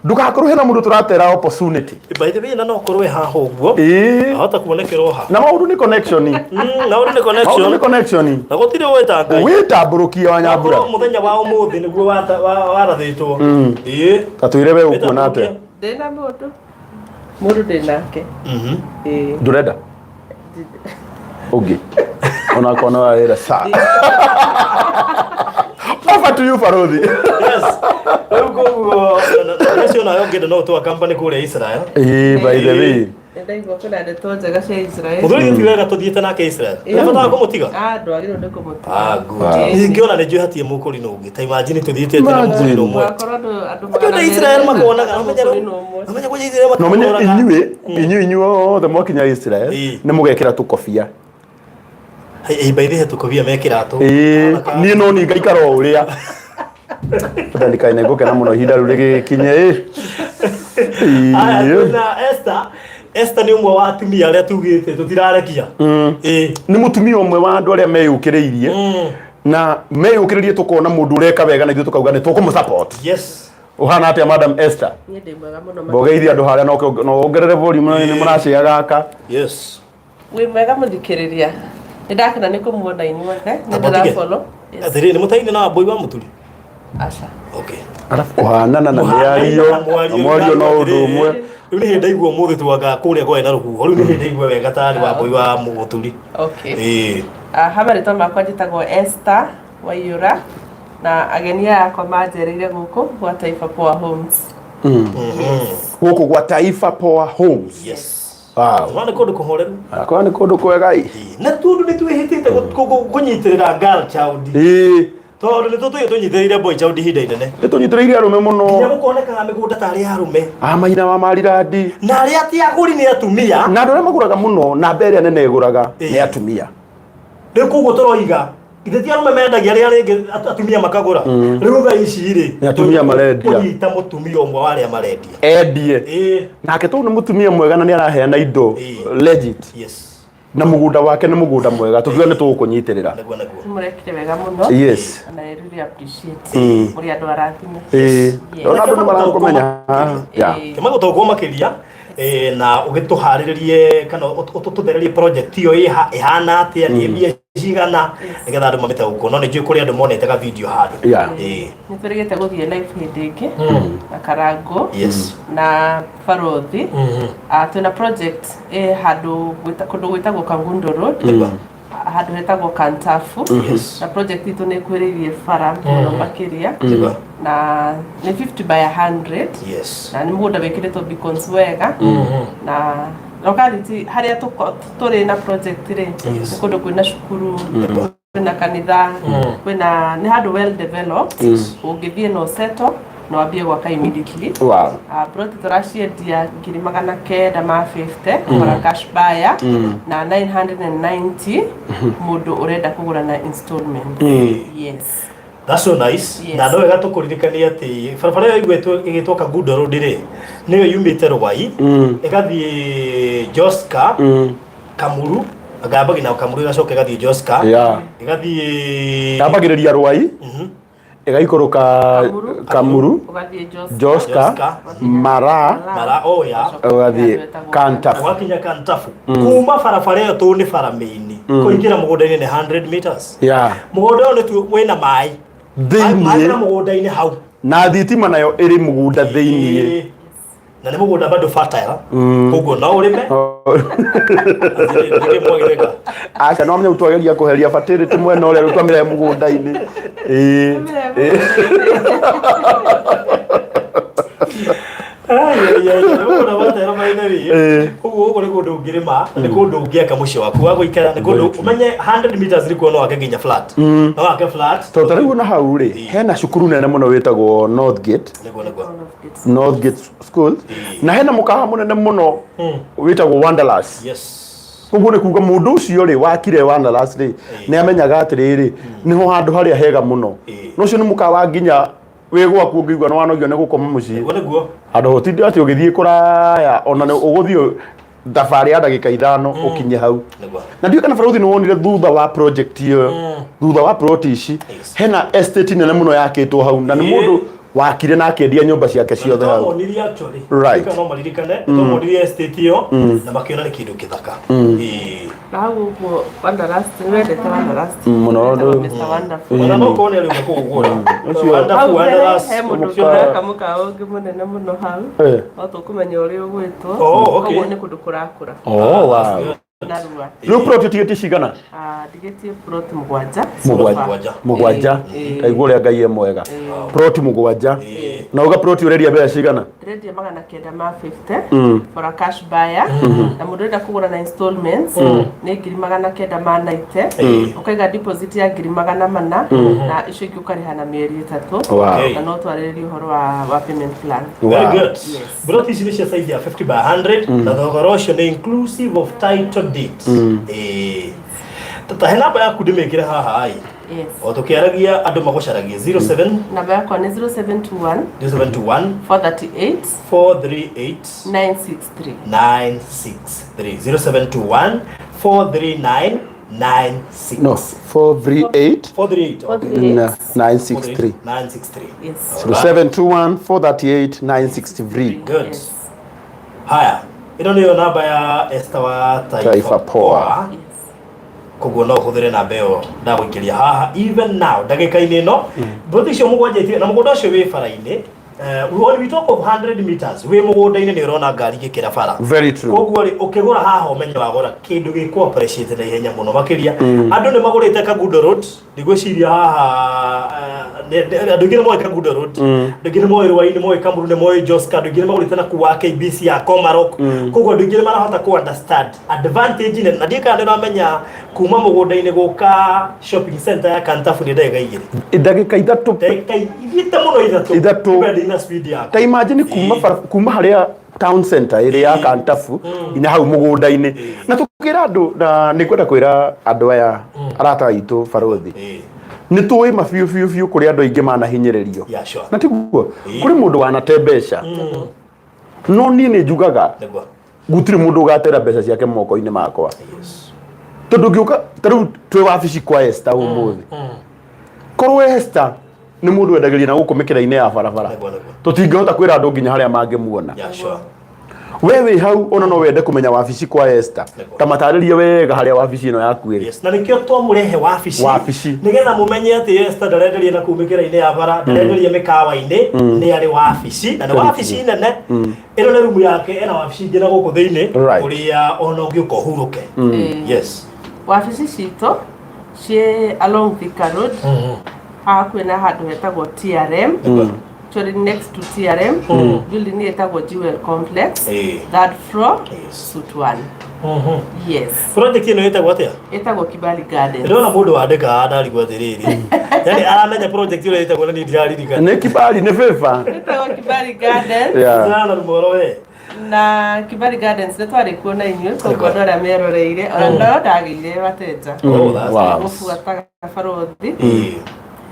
ndũgakorwo hena mũndũ tũratera opportunity. By the way, na no korwo haha ũguo. Ahota kuonekerwo ha. Na maũndũ nĩ connection. Na ũndũ nĩ Maũndũ nĩ connection. Connection. Na gũtirĩ wĩta Ngai. Wĩtambũrũkie wa Nyambura. Korwo mũthenya wa ũmũthĩ nĩguo warathĩtwo. Ta twĩre we ũkuona atĩa. Ndĩna mũndũ. Mũndũ ndĩ nake. Ĩĩ. Ndũrenda ũngĩ onakorwo nĩ wawĩra sa. Over to you, Barothi. Yes. Rĩu koguo ũcio nayo ũngĩenda no ũtwa company kũrĩa Israel. Ĩĩ, by the way. Nĩndaigua kwĩna ndeto njega cia Israel. Mũthuri ti wega tũthiĩte nake Israel. Ĩĩ. Nĩ bata wa kũmũtiga. Ah, ndwagĩrĩirwo nĩ kũmũtiga. Ah, good. Ĩĩ. Ingĩona nĩ njũĩ hatirĩ mũkũrinũ ũngĩ. Ta imagine tũthiĩte na Imagine. mũkũrinũ ũmwe. Wakorwo andũ Andũ na Israel makonaga, ũmenye mũkũrinũ ũmwe. ũmenye kũrĩa Israel No menye makonaga. inyuĩ inyuothe mwakinya Israel nĩ mũgekĩra tũkobia. Hey, by the way, tũkobia mekĩra tũ. Ĩĩ, niĩ no ni ngaikara o ũrĩa ndandikaine ngũkena mũno ihinda rĩu rĩgĩkinye ĩ. Aya, Ĩĩ. twĩna Esther. Esther nĩ ũmwe wa atumia arĩa tugĩte tũtirarekia. Nĩ mũtumia ũmwe wa andũ arĩa meyũkĩrĩirie na meyũkĩrĩrie tũkona mũndũ ũreka wega na ithuĩ tũkauga nĩ tũkũmũ support. Ũhana atĩa, Madam Esther? Niĩ ndĩ mwega mũno. Mbogeithie andũ harĩa no wongerere volume nĩ mũracĩa gaka. Wĩ mwega mũthikĩrĩria. Nĩ ndakena nĩ kũmuona inyuothe. Nĩ Tamba tige. ndĩrafollow. Yes. Atĩrĩrĩ, nĩ mũtaine na Wambũi wa Mũturi? Aca. Okay. Arabu kũhanana na mĩario na mwario no ũndũ ũmwe. Rĩu nĩ hĩndĩ ndaigua ũmũthĩ twanga kũrĩa kwarĩ na rũhuho. Rĩu nĩ hĩndĩ ndaigua wega tarĩ Wambũi wa Mũturi. Okay. Ah, ha marĩtwa makwa njĩtagwo Esther Waiyũra na ageni aya akwa manjereire gũkũ gwa Taifa Poa Homes. Gũkũ gwa Taifa Poa Homes. Wow. Tũrona nĩ kũndũ kũhoreru. Akorwo nĩ kũndũ kwega ĩ. Na tondũ nĩ twĩhĩtĩte kũnyitĩrĩra girl child. Tondũ nĩ tũtũire tũnyitĩrĩire boy child ihinda inene. Nĩ tũnyitĩrĩire arũme Nginya mũno. gũkonekaga mĩgũnda tarĩ ya arũme. A maina wa marirandi. Na arĩa ti agũri nĩ atumia. Na andũ arĩa magũraga mũno namba ĩrĩa nene ĩgũraga nĩ atumia. Rĩu koguo tũroiga ithe ti arũme mendagia arĩa rĩngĩ atumia makagũra. Rĩu thaa ici rĩ, Nĩ atumia marendia. kũnyita mũtumia ũmwe wa arĩa marendia. Endie. Nake tondũ nĩ mũtumia mwega na nĩ araheana indo legit. Na mũgũnda wake nĩ mũgũnda mwega tũkiuga nĩ tũgũkũnyitĩrĩra. Nĩguo nĩguo. Mũrekire wega mũno. And I really appreciate. Mũrĩ andũ arathime. Ona andũ nĩ marakũmenya haha. Yeah. Kĩmagũtaũkwo makĩria na ũgĩtũharĩrĩrie kana ũtũthererie project ĩyo ĩhana atĩa, nĩ mbia cigana, nĩgetha andũ mamĩtaũkwo, no nĩ njũĩ kũrĩ andũ monete ga video handũ. Nĩ tũrĩgĩte gũthiĩ live hĩndĩ ĩngĩ na Karango na Barothi. Ah, twĩna project ĩ handũ kũndũ gwĩtagwo Kangundo Road, handũ hetagwo Kantafu, na project itũ nĩ ĩkuhĩrĩirie bara mũno makĩria na nĩ 50 by 100 na nĩ mũgũnda wĩkĩrĩtwo beacons wega na locality harĩa tũrĩ na project rĩ, nĩ kũndũ kwĩna cukuru, kwĩna kanitha, kwĩna nĩ handũ well developed ũngĩthiĩ na ũseto na wambie gwaka immediately. Ploti tũraciendia 950,000 kũgũra cash buyer na 990 mũndũ ũrenda kũgũra na installment. Yes. That's so nice. Na no wega tũkũririkania atĩ barabara ĩyo ĩgwĩtwo ĩgĩtwo Kangundo Road rĩ, nĩyo yumĩte Rwai ĩgathiĩ Joska, Kamuru, ĩkambagĩria na Kamuru ĩgacoka ĩgathiĩ Joska, ĩgathiĩ Yambagĩrĩria Rwai, ĩgaikũrũka Kamuru. Kamuru, Ũgathiĩ Joska. Joska, Joska. Mara, Mara oya ũgathiĩ Kantafu. Ũgakinya Kantafu. Kuma barabara ĩyo tũ nĩ bara main kũingĩra mũgũnda-inĩ nĩ 100 meters. Mũgũnda ũyũ nĩ wĩna maĩ. Maĩ Thĩiniĩ. na mũgũnda-inĩ hau. Na thitima nayo ĩrĩ mũgũnda thĩiniĩ. Na nĩ mũgũnda bado fertile, koguo no ũrĩme. Atĩrĩrĩ, nĩkĩ mwagĩrĩka? Aca, no menya twageria kũheria fertility mwena ũrĩa rĩu twamĩrehe mũgũnda-inĩ. Ĩĩ. Ai, ai, ai, nĩ mũgũnda fertile by the way. Koguo gũkũ nĩ kũndũ ũngĩrĩma, nĩ kũndũ ũngĩaka mũciĩ waku wa gũikara, nĩ kũndũ ũmenye 100 meters nĩkuo no wake nginya flat, no wake flat. Tondũ ta rĩu ona hau rĩ, hena cukuru nene mũno wĩtagwo Northgate. Nĩguo nĩguo. Northgate School, na hena mũkawa mũnene mũno wĩtagwo Wanderers. Koguo nĩ kuga mũndũ ũcio rĩ wakire Wanderers rĩ, nĩ amenyaga atĩrĩrĩ, nĩho handũ harĩa hega mũno. Na ũcio nĩ mũkawa nginya wĩ gwaku ũngĩigua nĩ wanogio nĩ gũkoma mũciĩ, Nĩguo nĩguo. Handũ hotinde atĩ ũgĩthiĩ kũraya ona nĩ ũgũthiĩ. Thabarĩ ya ndagĩka 5 ũkinye hau. Nĩguo. Na ndiũĩ kana barũthi nĩ wonire thutha wa project ĩyo, thutha wa plot ici, hena estate nene mũno yakĩtwo hau na nĩ mũndũ wakire na akĩendia nyũmba ciake ciothe hau. Twamonirie actually. Right. No maririkane, twamonirie estate ĩyo na makĩona nĩ kĩndũ kĩthaka. Ĩĩ. Na hau ũguo Wanderlust, nĩ wendete Wanderlust? Mũno. Wĩtagwo Ndũ- Mr. Wonderful. Ona no ũkorwo nĩ arĩ ũka kũgũra. Ũcio- Wonderful, Hau mbere Wanderlust, he mũndũ ũcio- ũraka mũkawa ũngĩ mũnene mũno hau. No tũkũmenya ũrĩa ũgwĩtwo. Oh, okay. Koguo nĩ kũndũ kũrakũra. Oh, wow. Narua. Rĩu plot ũtigĩtie cigana? Ah, ndigĩtie plot 7. 7. 7. Ĩĩ. Taigua ũrĩa Ngai e mwega. Plot 7. Na uga plot ũrendia mbeca cigana? Ndĩrendia 950 for a cash buyer, na mũndũ ũrenda kũgũra na installments nĩ 990,000, ũkaiga deposit ya 400,000 na icio ingĩ ũkarĩha na mĩeri 3. Wow. Na no twarĩrĩrie ũhoro wa payment plan. Very Wow. good. Plot ici nĩ cia size ya 50 by 100 na thogora ũcio nĩ inclusive of title deed. Ĩĩ. Ta he namba yaku ndĩmĩkĩre haha ĩ. Yes. O tũkĩaragia andũ magũcaragie 07 Namba yakwa nĩ 0721 0721 438 438 963. 963. 0721 439 96. No, 438 438. Okay. 963. 963. Yes. 0721 438 963. Good. Yes. Haya, ĩno nĩyo namba ya Esther wa Taifa Taifa Poa. Yes. Koguo no ũhũthĩre namba ĩyo ndagũikĩria haha even now ndagĩka-inĩ ĩno. Mbũthi icio 7 itirĩ na mũgũnda ũcio wĩ bara-inĩ. When we talk of 100 meters wĩ mũgũnda-inĩ nĩ ũrona ngari igĩkĩra bara. Very true. Koguo rĩ, ũkĩgũra haha ũmenye wagũra kĩndũ gĩkũ appreciate na ihenya mũno makĩria. Andũ nĩ magũrĩte Kangundo Road, ndigwĩciria haha andũ aingĩ nĩ moĩ Kangundo Road, andũ aingĩ nĩ moĩ Ruai, nĩ moĩ Kamuru, nĩ moĩ Joska, andũ aingĩ nĩ magũrĩte na kuu wa KBC ya Komarok. Koguo andũ aingĩ nĩ marahota kũ understand advantage nene, na ndiũĩ kana nĩ ũramenya kuma mũgũnda-inĩ gũka shopping center ya Kantafu nĩ ndagĩka 2. Ndagĩka 3. Ndagĩka ithiĩte mũno 3. 3. Depending na speed yaku. Ta imagine kuma harĩa town center ĩrĩa ya Kantafu nginya hau mũgũnda-inĩ. Na tũkĩra andũ, na nĩ ngwenda kwĩra andũ aya arata aitũ barũthi, nĩ tũĩ ma biũ biũ biũ kũrĩ andũ aingĩ manahinyĩrĩrio. Yeah, sure. Na tiguo kũrĩ mũndũ wanate mbeca, no niĩ nĩ njugaga Nĩguo. gũtirĩ mũndũ ũgatera mbeca ciake moko-inĩ makwa. Yes. Tondũ ngĩũka ta rĩu twĩ wabici kwa Esther ũmũthĩ, korwo Esther nĩ mũndũ wendagĩria na gũkũ mĩkĩra-inĩ ya barabara, Nĩguo, nĩguo. tũtingĩhota kwĩra andũ nginya harĩa mangĩmuona. Yeah, sure. We wĩ hau ona no wende kũmenya wabici kwa Esther, Nĩguo. ta matarĩrie wega harĩa wabici ĩno yaku ĩrĩ. Yes, na nĩkĩo twamũrehe wabici. Wabici. Nĩgetha mũmenye atĩ Esther ndarenderia na kuu mĩkĩra-inĩ ya bara, ndarenderia mĩkawa-inĩ, nĩ arĩ wabici, na nĩ wabici nene. Ĩno nĩ rumu yake, ena wabici ingĩ na gũkũ thĩinĩ, Right. kũrĩa ona ũngĩũka ũhurũke. Yes. Wabici citũ ciĩ along Thika Road, haha hakuhĩ na handũ hetagwo TRM, actually next to TRM building ĩtagwo Jewel Complex, Ĩĩ. third floor, Yes. suite 1. Yes. Project ĩno ĩtagwo atĩa? Ĩtagwo Kibali Gardens. Ndĩrona mũndũ wandĩka ndarigwo atĩrĩrĩ. Yaani aramenya project ĩrĩa ĩtagwo na niĩ ndiraririkana. Nĩ Kibali, nĩ favor. Ĩtagwo Kibali Gardens. Yeah. Ndĩrona rũmoro we. Na Kibali Gardens nĩ twarĩ kuo na inyuĩ, koguo andũ arĩa meroreire ona no ndagĩire wateja. Oh, that's Wow. Gũbuataga barũthi. Ĩĩ.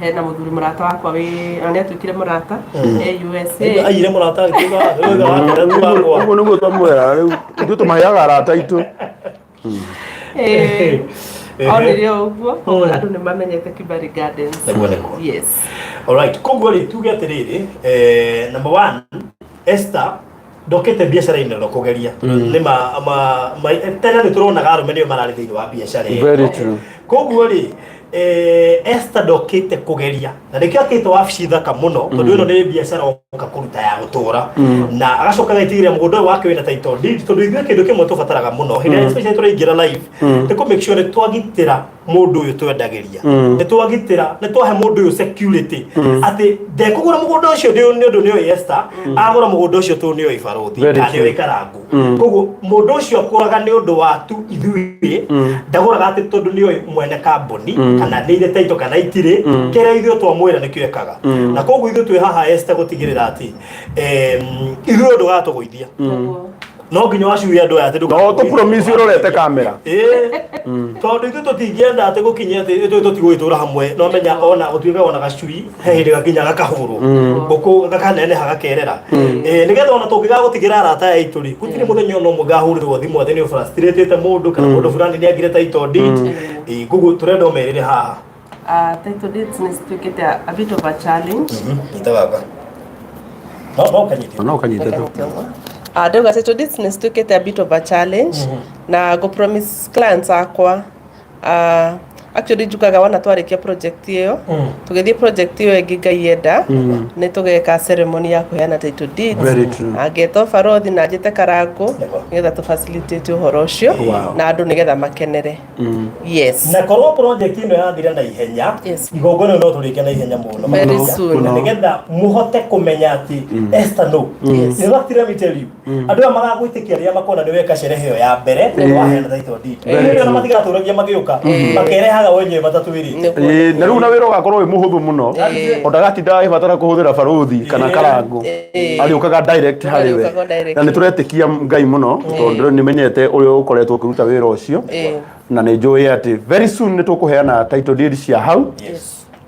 Hena mũthuri mũrata wakwa wĩ ona nĩ atuĩkire mũrata e USA. Aiyire mũrata agĩtuĩka wega wake na wakwa. Ũguo nĩguo twamwĩra rĩu ithuĩ tũmaheaga arata aitũ. Ĩĩ. Onire o ũguo, koguo andũ nĩ mamenyete Kibali Gardens. Nĩguo, nĩguo. Yes. Alright, koguo rĩ tuge atĩrĩrĩ, number one, Esther ndokĩte biacara-inĩ no kũgeria nĩ ma tene nĩ tũronaga arũme nĩo mararĩ thĩinĩ wa biacara ĩyo. Very true. Koguo rĩ, Esther ndokĩte kũgeria na nĩkĩo akĩte wabici thaka mũno, tondũ ĩno nĩ biacara oka kũruta ya gũtũra, na agacoka agatigĩrĩra mũgũnda ũyũ wake wĩna title deed, tondũ ithuĩ kĩndũ kĩmwe tũbataraga mũno hĩndĩ ĩrĩa especially tũraingĩra live nĩ kũ make sure nĩ twagitĩra mũndũ ũyũ twendagĩria, nĩ twagitĩra, nĩ twahe mũndũ ũyũ security atĩ ndekũgũra mũgũnda ũcio nĩ ũndũ nĩ oĩ Esther, agũra mũgũnda ũcio tondũ nĩ oĩ barũthi Very kana nĩ true. oĩ Karangu. Koguo mũndũ ũcio akũraga nĩ ũndũ wa tu ithuĩ, ndagũraga atĩ tondũ nĩ oĩ mwene kambuni kana nĩ irĩ title kana itirĩ, kĩrĩa ithuĩ twamwĩra nĩkĩo ekaga. Na koguo ithuĩ twĩ haha Esther gũtigĩrĩra atĩ ithuĩ ndũgatũgũithia. Nĩguo. No nginya wacuie andũ aya atĩ No tũ promise ũrorete kamera. Ĩĩ. Tondũ ithuĩ tũtingĩenda atĩ gũkinye atĩ ithuĩ tũtigũgĩtũra hamwe no menya ona gũtuĩka ona gacui he hĩndĩ gakinya gakahũrwo ngũkũ gakaneneha gakerera. Ĩĩ, nĩgetha ona tũngĩgagũtigĩra arata aya aitũ rĩ, gũtirĩ mũthenya ona ũmwe ngahũrĩrwo thimũ atĩ nĩ ũfrustrated mũndũ kana mũndũ fulani nĩ angire title deed. Ĩĩ, koguo tũrenda ũmerĩre haha. Title deeds nĩ cituĩkĩte a bit of a challenge. Nyita gaka. No no kanyite. No kanyite tu. Ndauga title deeds nĩ cituĩkĩte a bit of a challenge na ngũ promise clients akwa, actually njugaga wona twarĩkia project ĩyo, tũgĩthiĩ project ĩyo ĩngĩ, Ngai enda nĩ tũgeka ceremony ya kũheana title deeds. Very true. Na ngeta ũbarothi na njĩte Karangũ nĩgetha tũ facilitate ũhoro ũcio na andũ nĩgetha makenere. Yes. Na korwo project ĩno yathira na ihenya, igongona no tũrĩke na ihenya mũno. Very soon. Na nĩgetha mũhote kũmenya atĩ Esther no. In fact, let me tell you, andũ aya magagwĩtĩkia rĩrĩa makona nĩ weka sherehe ĩyo ya mbere na waheana title deed. Hĩndĩ ĩyo matigatũragia magĩũka, makerehaga wenyewe matatwĩrĩte. Nĩguo. Ĩĩ, na rĩu na wĩra ũgakorwo wĩ mũhũthũ mũno, o ndagatinda agĩbatara kũhũthĩra barothi kana Karangũ, arĩũkaga direct harĩ we. Arĩũkaga direct. Na nĩ tũretĩkia Ngai mũno tondũ nĩ menyete ũrĩa ũkoretwo ũkĩruta wĩra ũcio, na nĩ njũĩ atĩ very soon nĩ tũkũheana title deed cia hau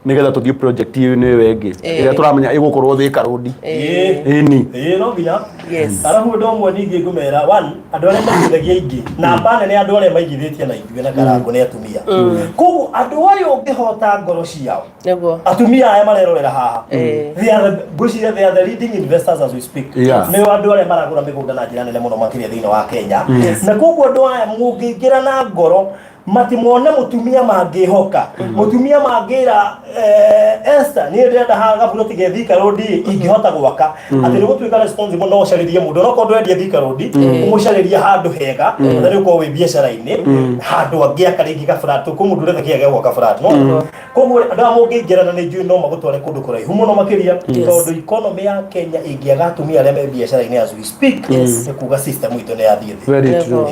nĩgetha tũthiĩ project ĩyo ĩyo ĩngĩ ĩrĩa tũramenya ĩgũkorwo Thika Road. Ĩni. Ĩĩ, no nginya. Yes. Arabu ũndũ ũmwe ningĩ ngũmera, one, andũ arĩa maigithagia aingĩ, namba nene andũ arĩa maigithĩtie na ithuĩ na Karangũ nĩ atumia. Koguo andũ aya ũngĩhota ngoro ciao, atumia aya marerorera haha, they are ngwĩciria they are the leading investors as we speak. Nĩo andũ arĩa maragũra mĩgũnda na njĩra nene mũno makĩria thĩinĩ wa Kenya, na koguo andũ aya mũngĩingĩra na ngoro matimone mũtumia mangĩhoka, mũtumia mangĩra, "Esther, niĩ ndĩrenda haha gaburoti ge Thika Road ingĩhota gwaka," atĩ nĩ gũtuĩka responsible no ũcarĩrie mũndũ onokorwo ndwendia Thika Road, ũmũcarĩrie handũ hega na nĩ ũkorwo wĩ biacara-inĩ handũ angĩaka rĩngĩ gaburato kũ mũndũ ũretha kĩga gĩa gwaka flat no. Koguo andũ aya mũngĩingĩrana nĩ njũĩ no magũtware kũndũ kũraihu mũno makĩria, tondũ economy ya Kenya ĩngĩaga atumia arĩa me biacara-inĩ as we speak, nĩ kuga system itũ nĩ yathiĩ thĩ. Very true.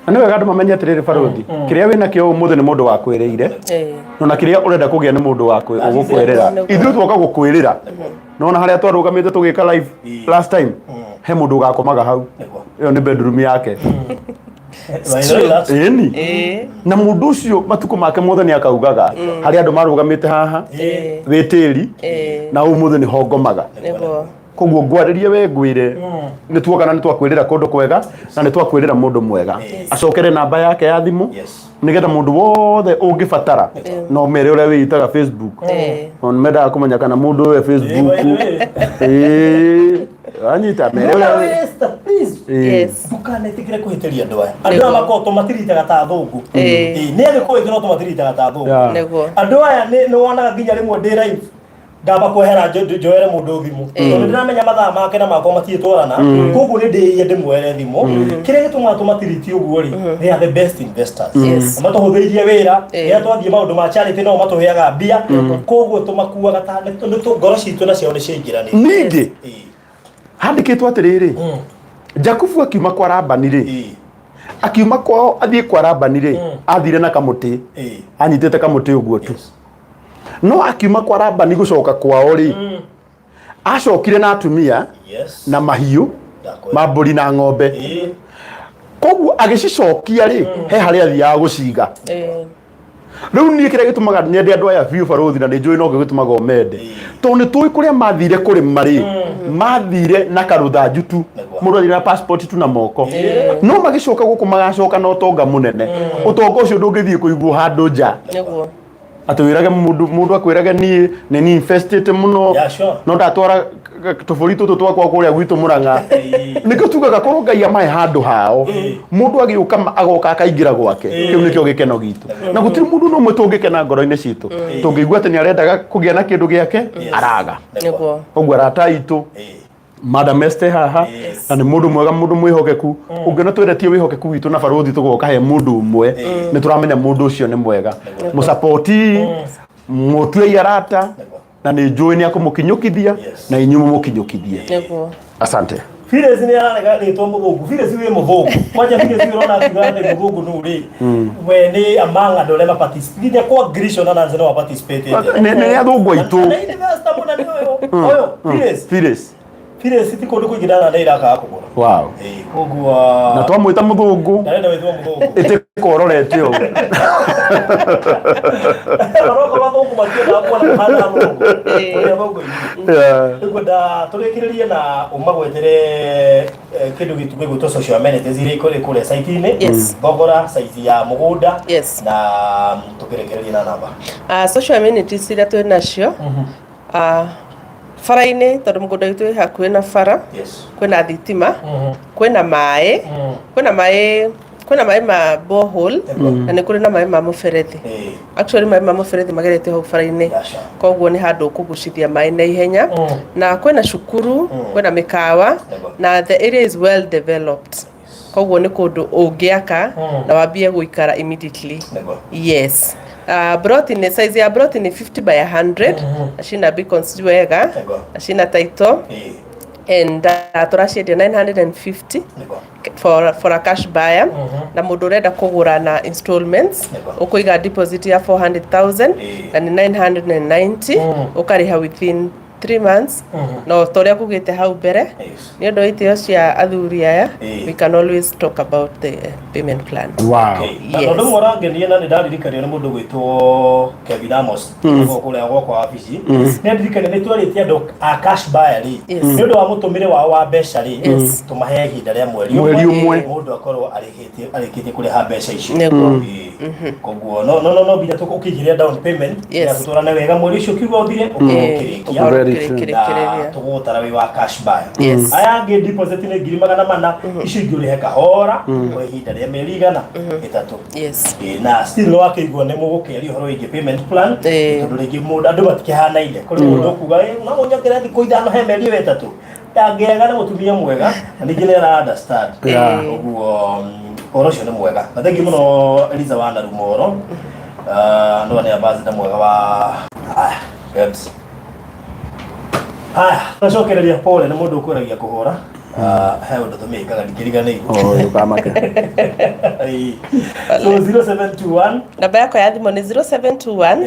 Na nĩ wega andũ mamenye atĩrĩrĩ, barothi, kĩrĩa wĩna kĩo ũmũthĩ nĩ mũndũ wakwĩrĩire, na kĩrĩa ũrenda kũgĩa nĩ mũndũ wakwe ũgũkwĩrĩra. Ithuĩ twoka gũkwĩrĩra nona harĩa twarũgamĩte tũgĩka live last time, he mũndũ ũgakomaga hau. Ĩyo nĩ bedroom yake. By the way, that's Ĩni. Na mũndũ ũcio matukũ make mothe nĩ akaugaga harĩa andũ marũgamĩte haha wĩ tĩri, na ũmũthĩ nĩ hongomaga. Koguo ngwarĩrie we ngwĩre nĩ tuoka na nĩ twakwĩrĩra kũndũ kwega na nĩ twakwĩrĩra mũndũ mwega. Acokere namba yake ya thimũ nĩgetha mũndũ wothe ũngĩbatara no mere ũrĩa wĩitaga Facebook. Ona mendaga kũmenya kana mũndũ ũyũ e Facebook. Ĩĩ, anyita mere Nona ũrĩa we Esther, please. Ndũkanetĩkĩre kũhĩtĩria andũ aya. Andũ aya makoragwo tũmatiritaga ta athũngũ. Nĩ agĩkũyũ ithuĩ no tũmatiritaga ta athũngũ. Andũ aya nĩ wonaga nginya rĩmwe ndĩ live ngamba kwehera njoere mũndũ thimũ tondũ ndĩramenya mathaa make na makwa matiĩtwarana, koguo nĩ ndĩie ndĩmuoere thimũ. Kĩrĩa gĩtũmaga tũmatiriti ũguo rĩ, they are the best investors. Matũhũthĩirie wĩra. Rĩrĩa twathiĩ maũndũ ma charity no matũheaga mbia, koguo tũmakuaga ta ngoro citũ nacio nĩ ciaingĩranĩte. Ningĩ handĩkĩtwo atĩrĩrĩ, Jakubu akiuma kwa Labani rĩ, akiuma kwao athiĩ kwa Labani rĩ, athire na kamũtĩ, anyitĩte kamũtĩ ũguo tu. No akiuma kwa Labani gũcoka kwao rĩ, acokire na atumia na mahiũ Ndakwenda. ma mbũri na ng'ombe. Koguo agĩcicokia rĩ, he harĩa athiaga gũciga. Rĩu niĩ kĩrĩa gĩtũmaga nyende andũ aya biũ, barothi, na nĩ njũĩ nokĩo gĩtũmaga ũmende, tondũ nĩ tũĩ kũrĩa mathire kũrĩma rĩ, mathire na karũthanju tu. Mũndũ athire na passport tu na moko, no magĩcoka gũkũ magacoka na ũtonga mũnene. Ũtonga ũcio ndũngĩthiĩ kũigwo handũ nja atĩ wĩrage mũndũ, mũndũ akwĩrage niĩ nĩ ni investĩte mũno. No ndatwara tũbũri tũtũ twakwa kũrĩa gwitũ Mũrang'a. Nĩkĩo tugaga korwo Ngai amahe handũ hao, mũndũ agĩũka agoka akaingĩra gwake, kĩu nĩkĩo gĩkeno gitũ, na gũtirĩ mũndũ no ũmwe tũngĩkena ngoro-inĩ citũ tũngĩigua atĩ nĩ arendaga kũgĩa na kĩndũ gĩake araga. Ũguo arata aitũ, Madam Esther haha na nĩ mũndũ mwega, mũndũ mwĩhokeku. Ũngĩona twendetie wĩhokeku witũ na barothi tũgoka he mũndũ ũmwe, nĩ tũramenya mũndũ ũcio nĩ mwega. Mũsapoti, mũtuei arata, na nĩ njũĩ nĩ akũmũkinyũkithia na inyuĩ mũmũkinyũkithie. Asante. Phyllis nĩ ararega rĩtwa mũthũngũ. Phyllis wĩ mũthũngũ. Kwanja Phyllis ũrona akiuga atĩ mũthũngũ nũ rĩ. We nĩ among andũ arĩa ma participate. Kwa Grisho na Nancy no ma participate. Nĩ athũngũ aitũ. Na investor mũnene ũyũ. Ũyũ Phyllis. Phyllis. Phyllis ti kũndũ kũingĩ ndana nĩ irakaga kũgũra. Wow. Ĩĩ, koguo Na twamwĩta mũthũngũ ndarenda wĩtwo mũthũngũ. ĩtĩka ũrorete ũguo. Onokorwo athũngũ matiendaga kuona kũhana athũngũ. Ĩĩ. Kũrĩ athũngũ aingĩ. Yeah. Rĩu ngwenda tũrĩkĩrĩrie na ũmagwetere kĩndũ gĩtu gĩgwĩtwo social amenities iria ikũrĩ kũrĩa site-inĩ. Yes. Thogora, size ya mũgũnda. Yes. Na tũkĩrĩkĩrĩrie na namba. Social amenities iria twĩ nacio bara-inĩ tondũ mũgũnda witũ wĩ hakuhĩ na bara. Yes. Kwĩna thitima, kwĩna maĩ, kwĩna maĩ ma borehole na nĩ kũrĩ na maĩ ma mũberethi. Actually maĩ ma mũberethi magerete hau bara-inĩ. Dasha. Koguo nĩ handũ ũkũgucithia maĩ na ihenya. Na kwĩna cukuru, kwĩna mĩkawa. Nĩguo. Na the area is well developed, koguo nĩ kũndũ ũngĩaka na wambie gũikara immediately. Nĩguo. Yes. Broti nĩ size ya broti nĩ 50 by 100 na cina beacons wega Nĩguo. na cina title and tũraciendia 950 Nĩguo. for a cash buyer, na mũndũ ũrenda kũgũra na installments, Nĩguo. ũkũiga deposit ya 400,000 na nĩ 990, ũkarĩha within 3 months. No ta ũrĩa ngugĩte hau mbere, nĩ ũndũ wa itĩo cia athuri aya, we can always talk about the payment plan. Wow. Okay. Na Yes. tondũ ũmwe ũrangenia na nĩ ndaririkanio nĩ mũndũ gwĩtwo Kevin Amos kũrĩa gwakwa wabici, nĩ ndirikania nĩ twarĩtie andũ a cash buyer rĩ, nĩ ũndũ wa mũtũmĩre wao wa mbeca rĩ, tũmahe ihinda rĩa mweri Mweri ũmwe. Mũndũ akorwo arĩkĩtie kũrĩha mbeca icio. Nĩguo. Ĩĩ. Koguo no nginya tũkũkĩigĩrĩra down payment ya gũtwarana wega mweri ũcio ũkiuga ũthire ũkorwo ũkĩrĩkia. Very true. Na Kĩrĩkĩrĩria. tũgũgũtara wĩ wa cash buyer. Aya angĩ deposit nĩ 400,000, icio ingĩ ũrĩhe kahora kwa ihinda rĩa mĩeri 300. Ĩĩ, na still no akĩigua nĩ mũgũkĩaria ũhoro wĩgiĩ payment plan, tondũ rĩngĩ mũndũ andũ matikĩhanaine, kũrĩ mũndũ ũkuga, "Ĩ, no ũnyongerere thikũ 5 he mĩeri ĩyo 3." Ndangĩaga nĩ mũtumia mwega na ningĩ nĩ ara understand. Ũguo ũhoro ũcio nĩ mwega na thengiũ mũno Eliza wa Narumoro. No nĩ ambassador mwega wa aya Babes. Haya, twacokereria pole nĩ mũndũ ũkwĩragia kũhũra. He ũndũ tũmĩkaga ndikĩriganĩirwo. Oh, ndũkamake. Ĩĩ. So 0721 Namba yakwa ya thimũ nĩ 0721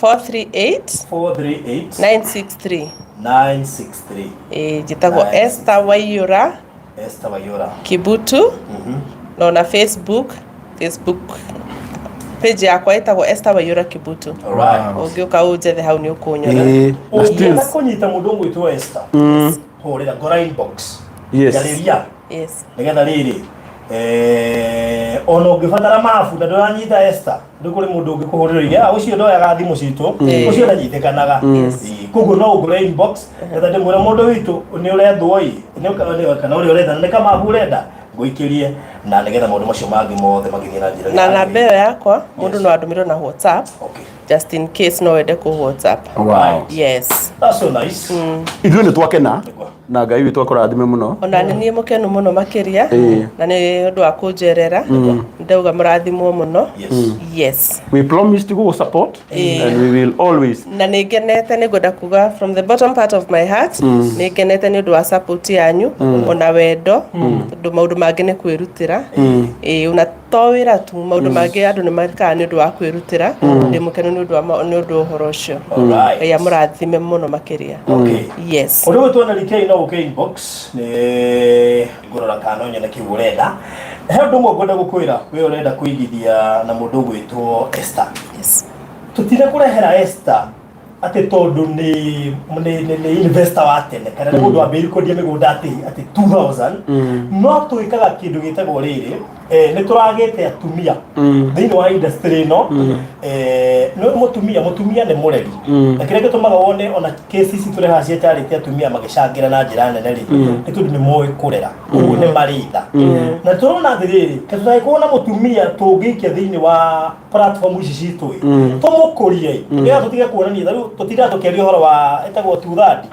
438 438 963. 963. Ĩĩ, njĩtagwo 963. Esther Waiyũra Esther Wayora. Kibutu. Na ona Facebook page yakwa ĩtagwo Esther Waiyũra Kibutu. Alright. Ũngĩũka ũnjethe hau nĩ ũkũnyona. Ĩĩ, na still Ũngĩenda kũnyita mũndũ ũgwĩtwo Esther, hũrĩra ngora inbox. Yes. Njarĩria nĩgetha rĩrĩ ona ũngĩbatara mabu na ndũranyita Esther, nĩ kũrĩ mũndũ ũngĩkũhũrĩra oige, "Ah, ũcio ndoyaga thimũ citũ, ũcio ndanyitĩkanaga." Ĩĩ, koguo no ũngore inbox nĩgetha ndĩmwĩre mũndũ witũ nĩ ũrethwo ĩ kana ũrĩa ũretha nĩ kamabu ũrenda ngũikĩrie na nĩgetha maũndũ macio mangĩ mothe magĩthiĩ na njĩra Na ĩrĩa namba yagĩrĩire. ĩyo yakwa mũndũ no andũmĩre na WhatsApp, just in case no wende kũ WhatsApp. Wow. Yes. That's so nice. Ithuĩ nĩ twakena Nĩguo. Na Ngai witũ akũrathime mũno. Ona nĩ niĩ mũkenu mũno makĩria na nĩ ũndũ wa kũnjerera, ndauga mũrathimwo mũno. Yes. We promise to go support and we will always. Na nĩ ngenete, nĩ ngwenda kuga from the bottom part of my heart, nĩ ngenete nĩ ũndũ wa support yanyu ona wendo, tondũ maũndũ mangĩ nĩ kwĩrutĩra. Ĩĩ, ona to wĩra tu, maũndũ mangĩ andũ nĩ mekaga nĩ ũndũ wa kwĩrutĩra. Ndĩ mũkenu nĩ ũndũ wa nĩ ũndũ wa ũhoro ũcio. Ngai amũrathime mũno makĩria. Yes. Ũndũ ũyũ tuona rikei no ũke inbox nĩ ngũrora kana no nyone kĩu ũrenda. He ũndũ ũmwe ngwenda gũkwĩra, we ũrenda kũigithia na mũndũ ũgwĩtwo Esther. Tũtire kũrehera Esther atĩ tondũ nĩ investor wa tene kana nĩ mũndũ wambĩrĩirie kwendia mĩgũnda atĩ 2000, no twĩkaga kĩndũ gĩtagwo rĩrĩ, nĩ tũragĩte atumia thĩinĩ wa industry ĩno. Nĩ mũtumia nĩ mũreri, na kĩrĩa gĩtũmaga wone ona case ici tũrehaga cia charity atumia magĩcangĩra na njĩra nene rĩ, nĩ tondũ nĩ moĩ kũrera, ũguo nĩ marĩ tha. Na tũrona atĩrĩrĩ, tũtangĩkorwo na mũtumia tũngĩikia thĩinĩ wa platform ici citũ ĩ, tũmũkũrie ĩ, nĩgetha tũtige kuonania rĩu tũtindaga tũkĩaria ũhoro wa ĩtagwo tuthandi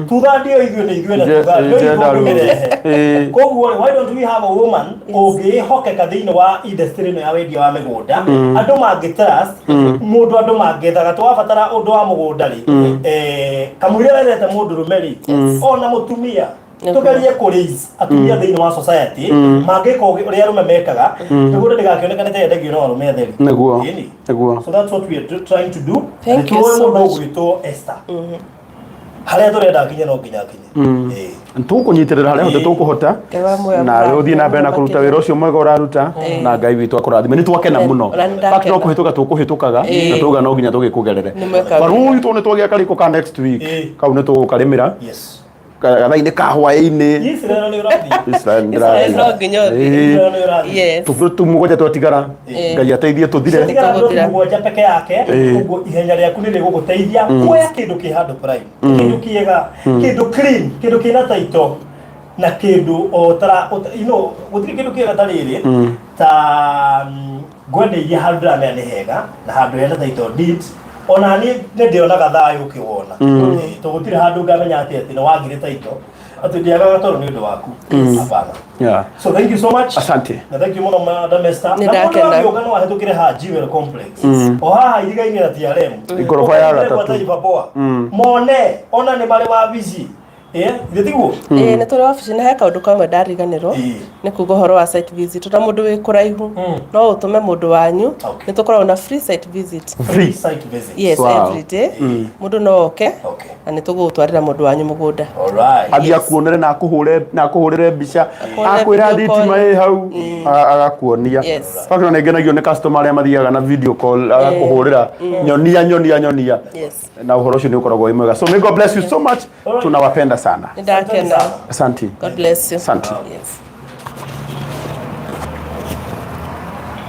tuthandi ĩyo, ithuĩ nĩ ithuĩ na tuthandi no gender ithuĩ role. tũmĩrehe. Koguo rĩ, why don't we have a woman ũngĩhokeka thĩinĩ wa industry ĩno ya wendia wa mĩgũnda, andũ mangĩ trust, mũndũ andũ mangĩethaga twabatara ũndũ wa mũgũnda rĩ, kamũira wendete mũndũrũme rĩ, ona mũtumia, tugerie kũ raise atumia thĩinĩ wa society mangĩka ũrĩa arũme mekaga, mĩgũnda ndĩgakĩonekane ta yendagio no arũme atheri. Nĩguo. Ĩni. Nĩguo. So that's what we are trying to do. Thank you Nĩtũĩ so mũndũ much. ũgwĩtwo Esther. Harĩa tũrenda akinye no nginya akinye. Ĩĩ. Tũkũnyitĩrĩra harĩa hothe tũkũhota. Ngai wa muoyo Na ũthiĩ na mbere na kũruta wĩra ũcio mwega ũraruta, na Ngai witũ akũrathime. Nĩ twakena mũno. Ona nĩ Fact, no ndakena. kũhĩtũka tũkũhĩtũkaga na tũga no nginya tũgĩkũgerere. Nĩ mweka Barũ wega. witũ nĩ twagĩa karĩko ka next week. Kau nĩ tũgũkarĩmĩra gathaa-inĩ ka hwaĩ-inĩ. Israel nĩ ũrathiĩ. Israel nĩ Israel ndĩrathiĩ. no nginya ũthiĩ. Israel nĩ ũrathiĩ. Yes. Tũburo tu mũgwanja twatigara, Ngai ateithie tũthire. Tigara andũ Tũgũthira. 7 peke yake. Ũguo ihenya rĩaku nĩ rĩgũgũteithia kuoya kĩndũ kĩ handũ prime, kĩndũ kĩega, kĩndũ clean, kĩndũ kĩna title na kĩndũ o tara gũtirĩ kĩndũ kĩega ta rĩrĩ ta ngwendeirie handũ ndĩramenya nĩ hega na handũ hena title deed. Ona niĩ nĩ ndĩonaga thayũ ũkĩwona. Tondũ gũtirĩ handũ ngamenya atĩ nĩ wagire title atĩ ndiagaga tondũ nĩ ũndũ waku, hapana. So thank you so much. Asante. Na thank you mũno, Madam Esther. Nĩ Na mũndũ ndakena. angĩũka no ahĩtũkĩre haha Jewel Complex. O haha iriga-inĩ na TRM. Igoroba ya Ũkaingĩre gatatũ. gwa Taifa Poa. Mone ona nĩ marĩ wabici. Githĩ tiguo? Ĩĩ, nĩ tũrĩ wabici, na he kaũndũ kamwe ndariganĩrwo nĩ kuga ũhoro wa site visit. Ona mũndũ wĩ kũraihu no ũtũme mũndũ wanyu. Nĩ tũkoragwo na free site visit. Free site visit. Yes. Every day mũndũ no oke na nĩ tũgũgũtwarĩra mũndũ wanyu mũgũnda. All right. Athiĩ akuonere na akũhũre na akũhũrĩre mbica. Akũhũrĩre Akwĩra video thitima call. ĩ hau, agakuonia. Fact, nĩ ngenagio nĩ customer arĩa mathiaga na video call, agakũhũrĩra, nyonia, nyonia, nyonia. Na ũhoro ũcio nĩ ũkoragwo wĩ mwega. So may God bless you so much. Tunawapenda sana. Nĩ ndakena. Asante. God bless you. Asante. Yes.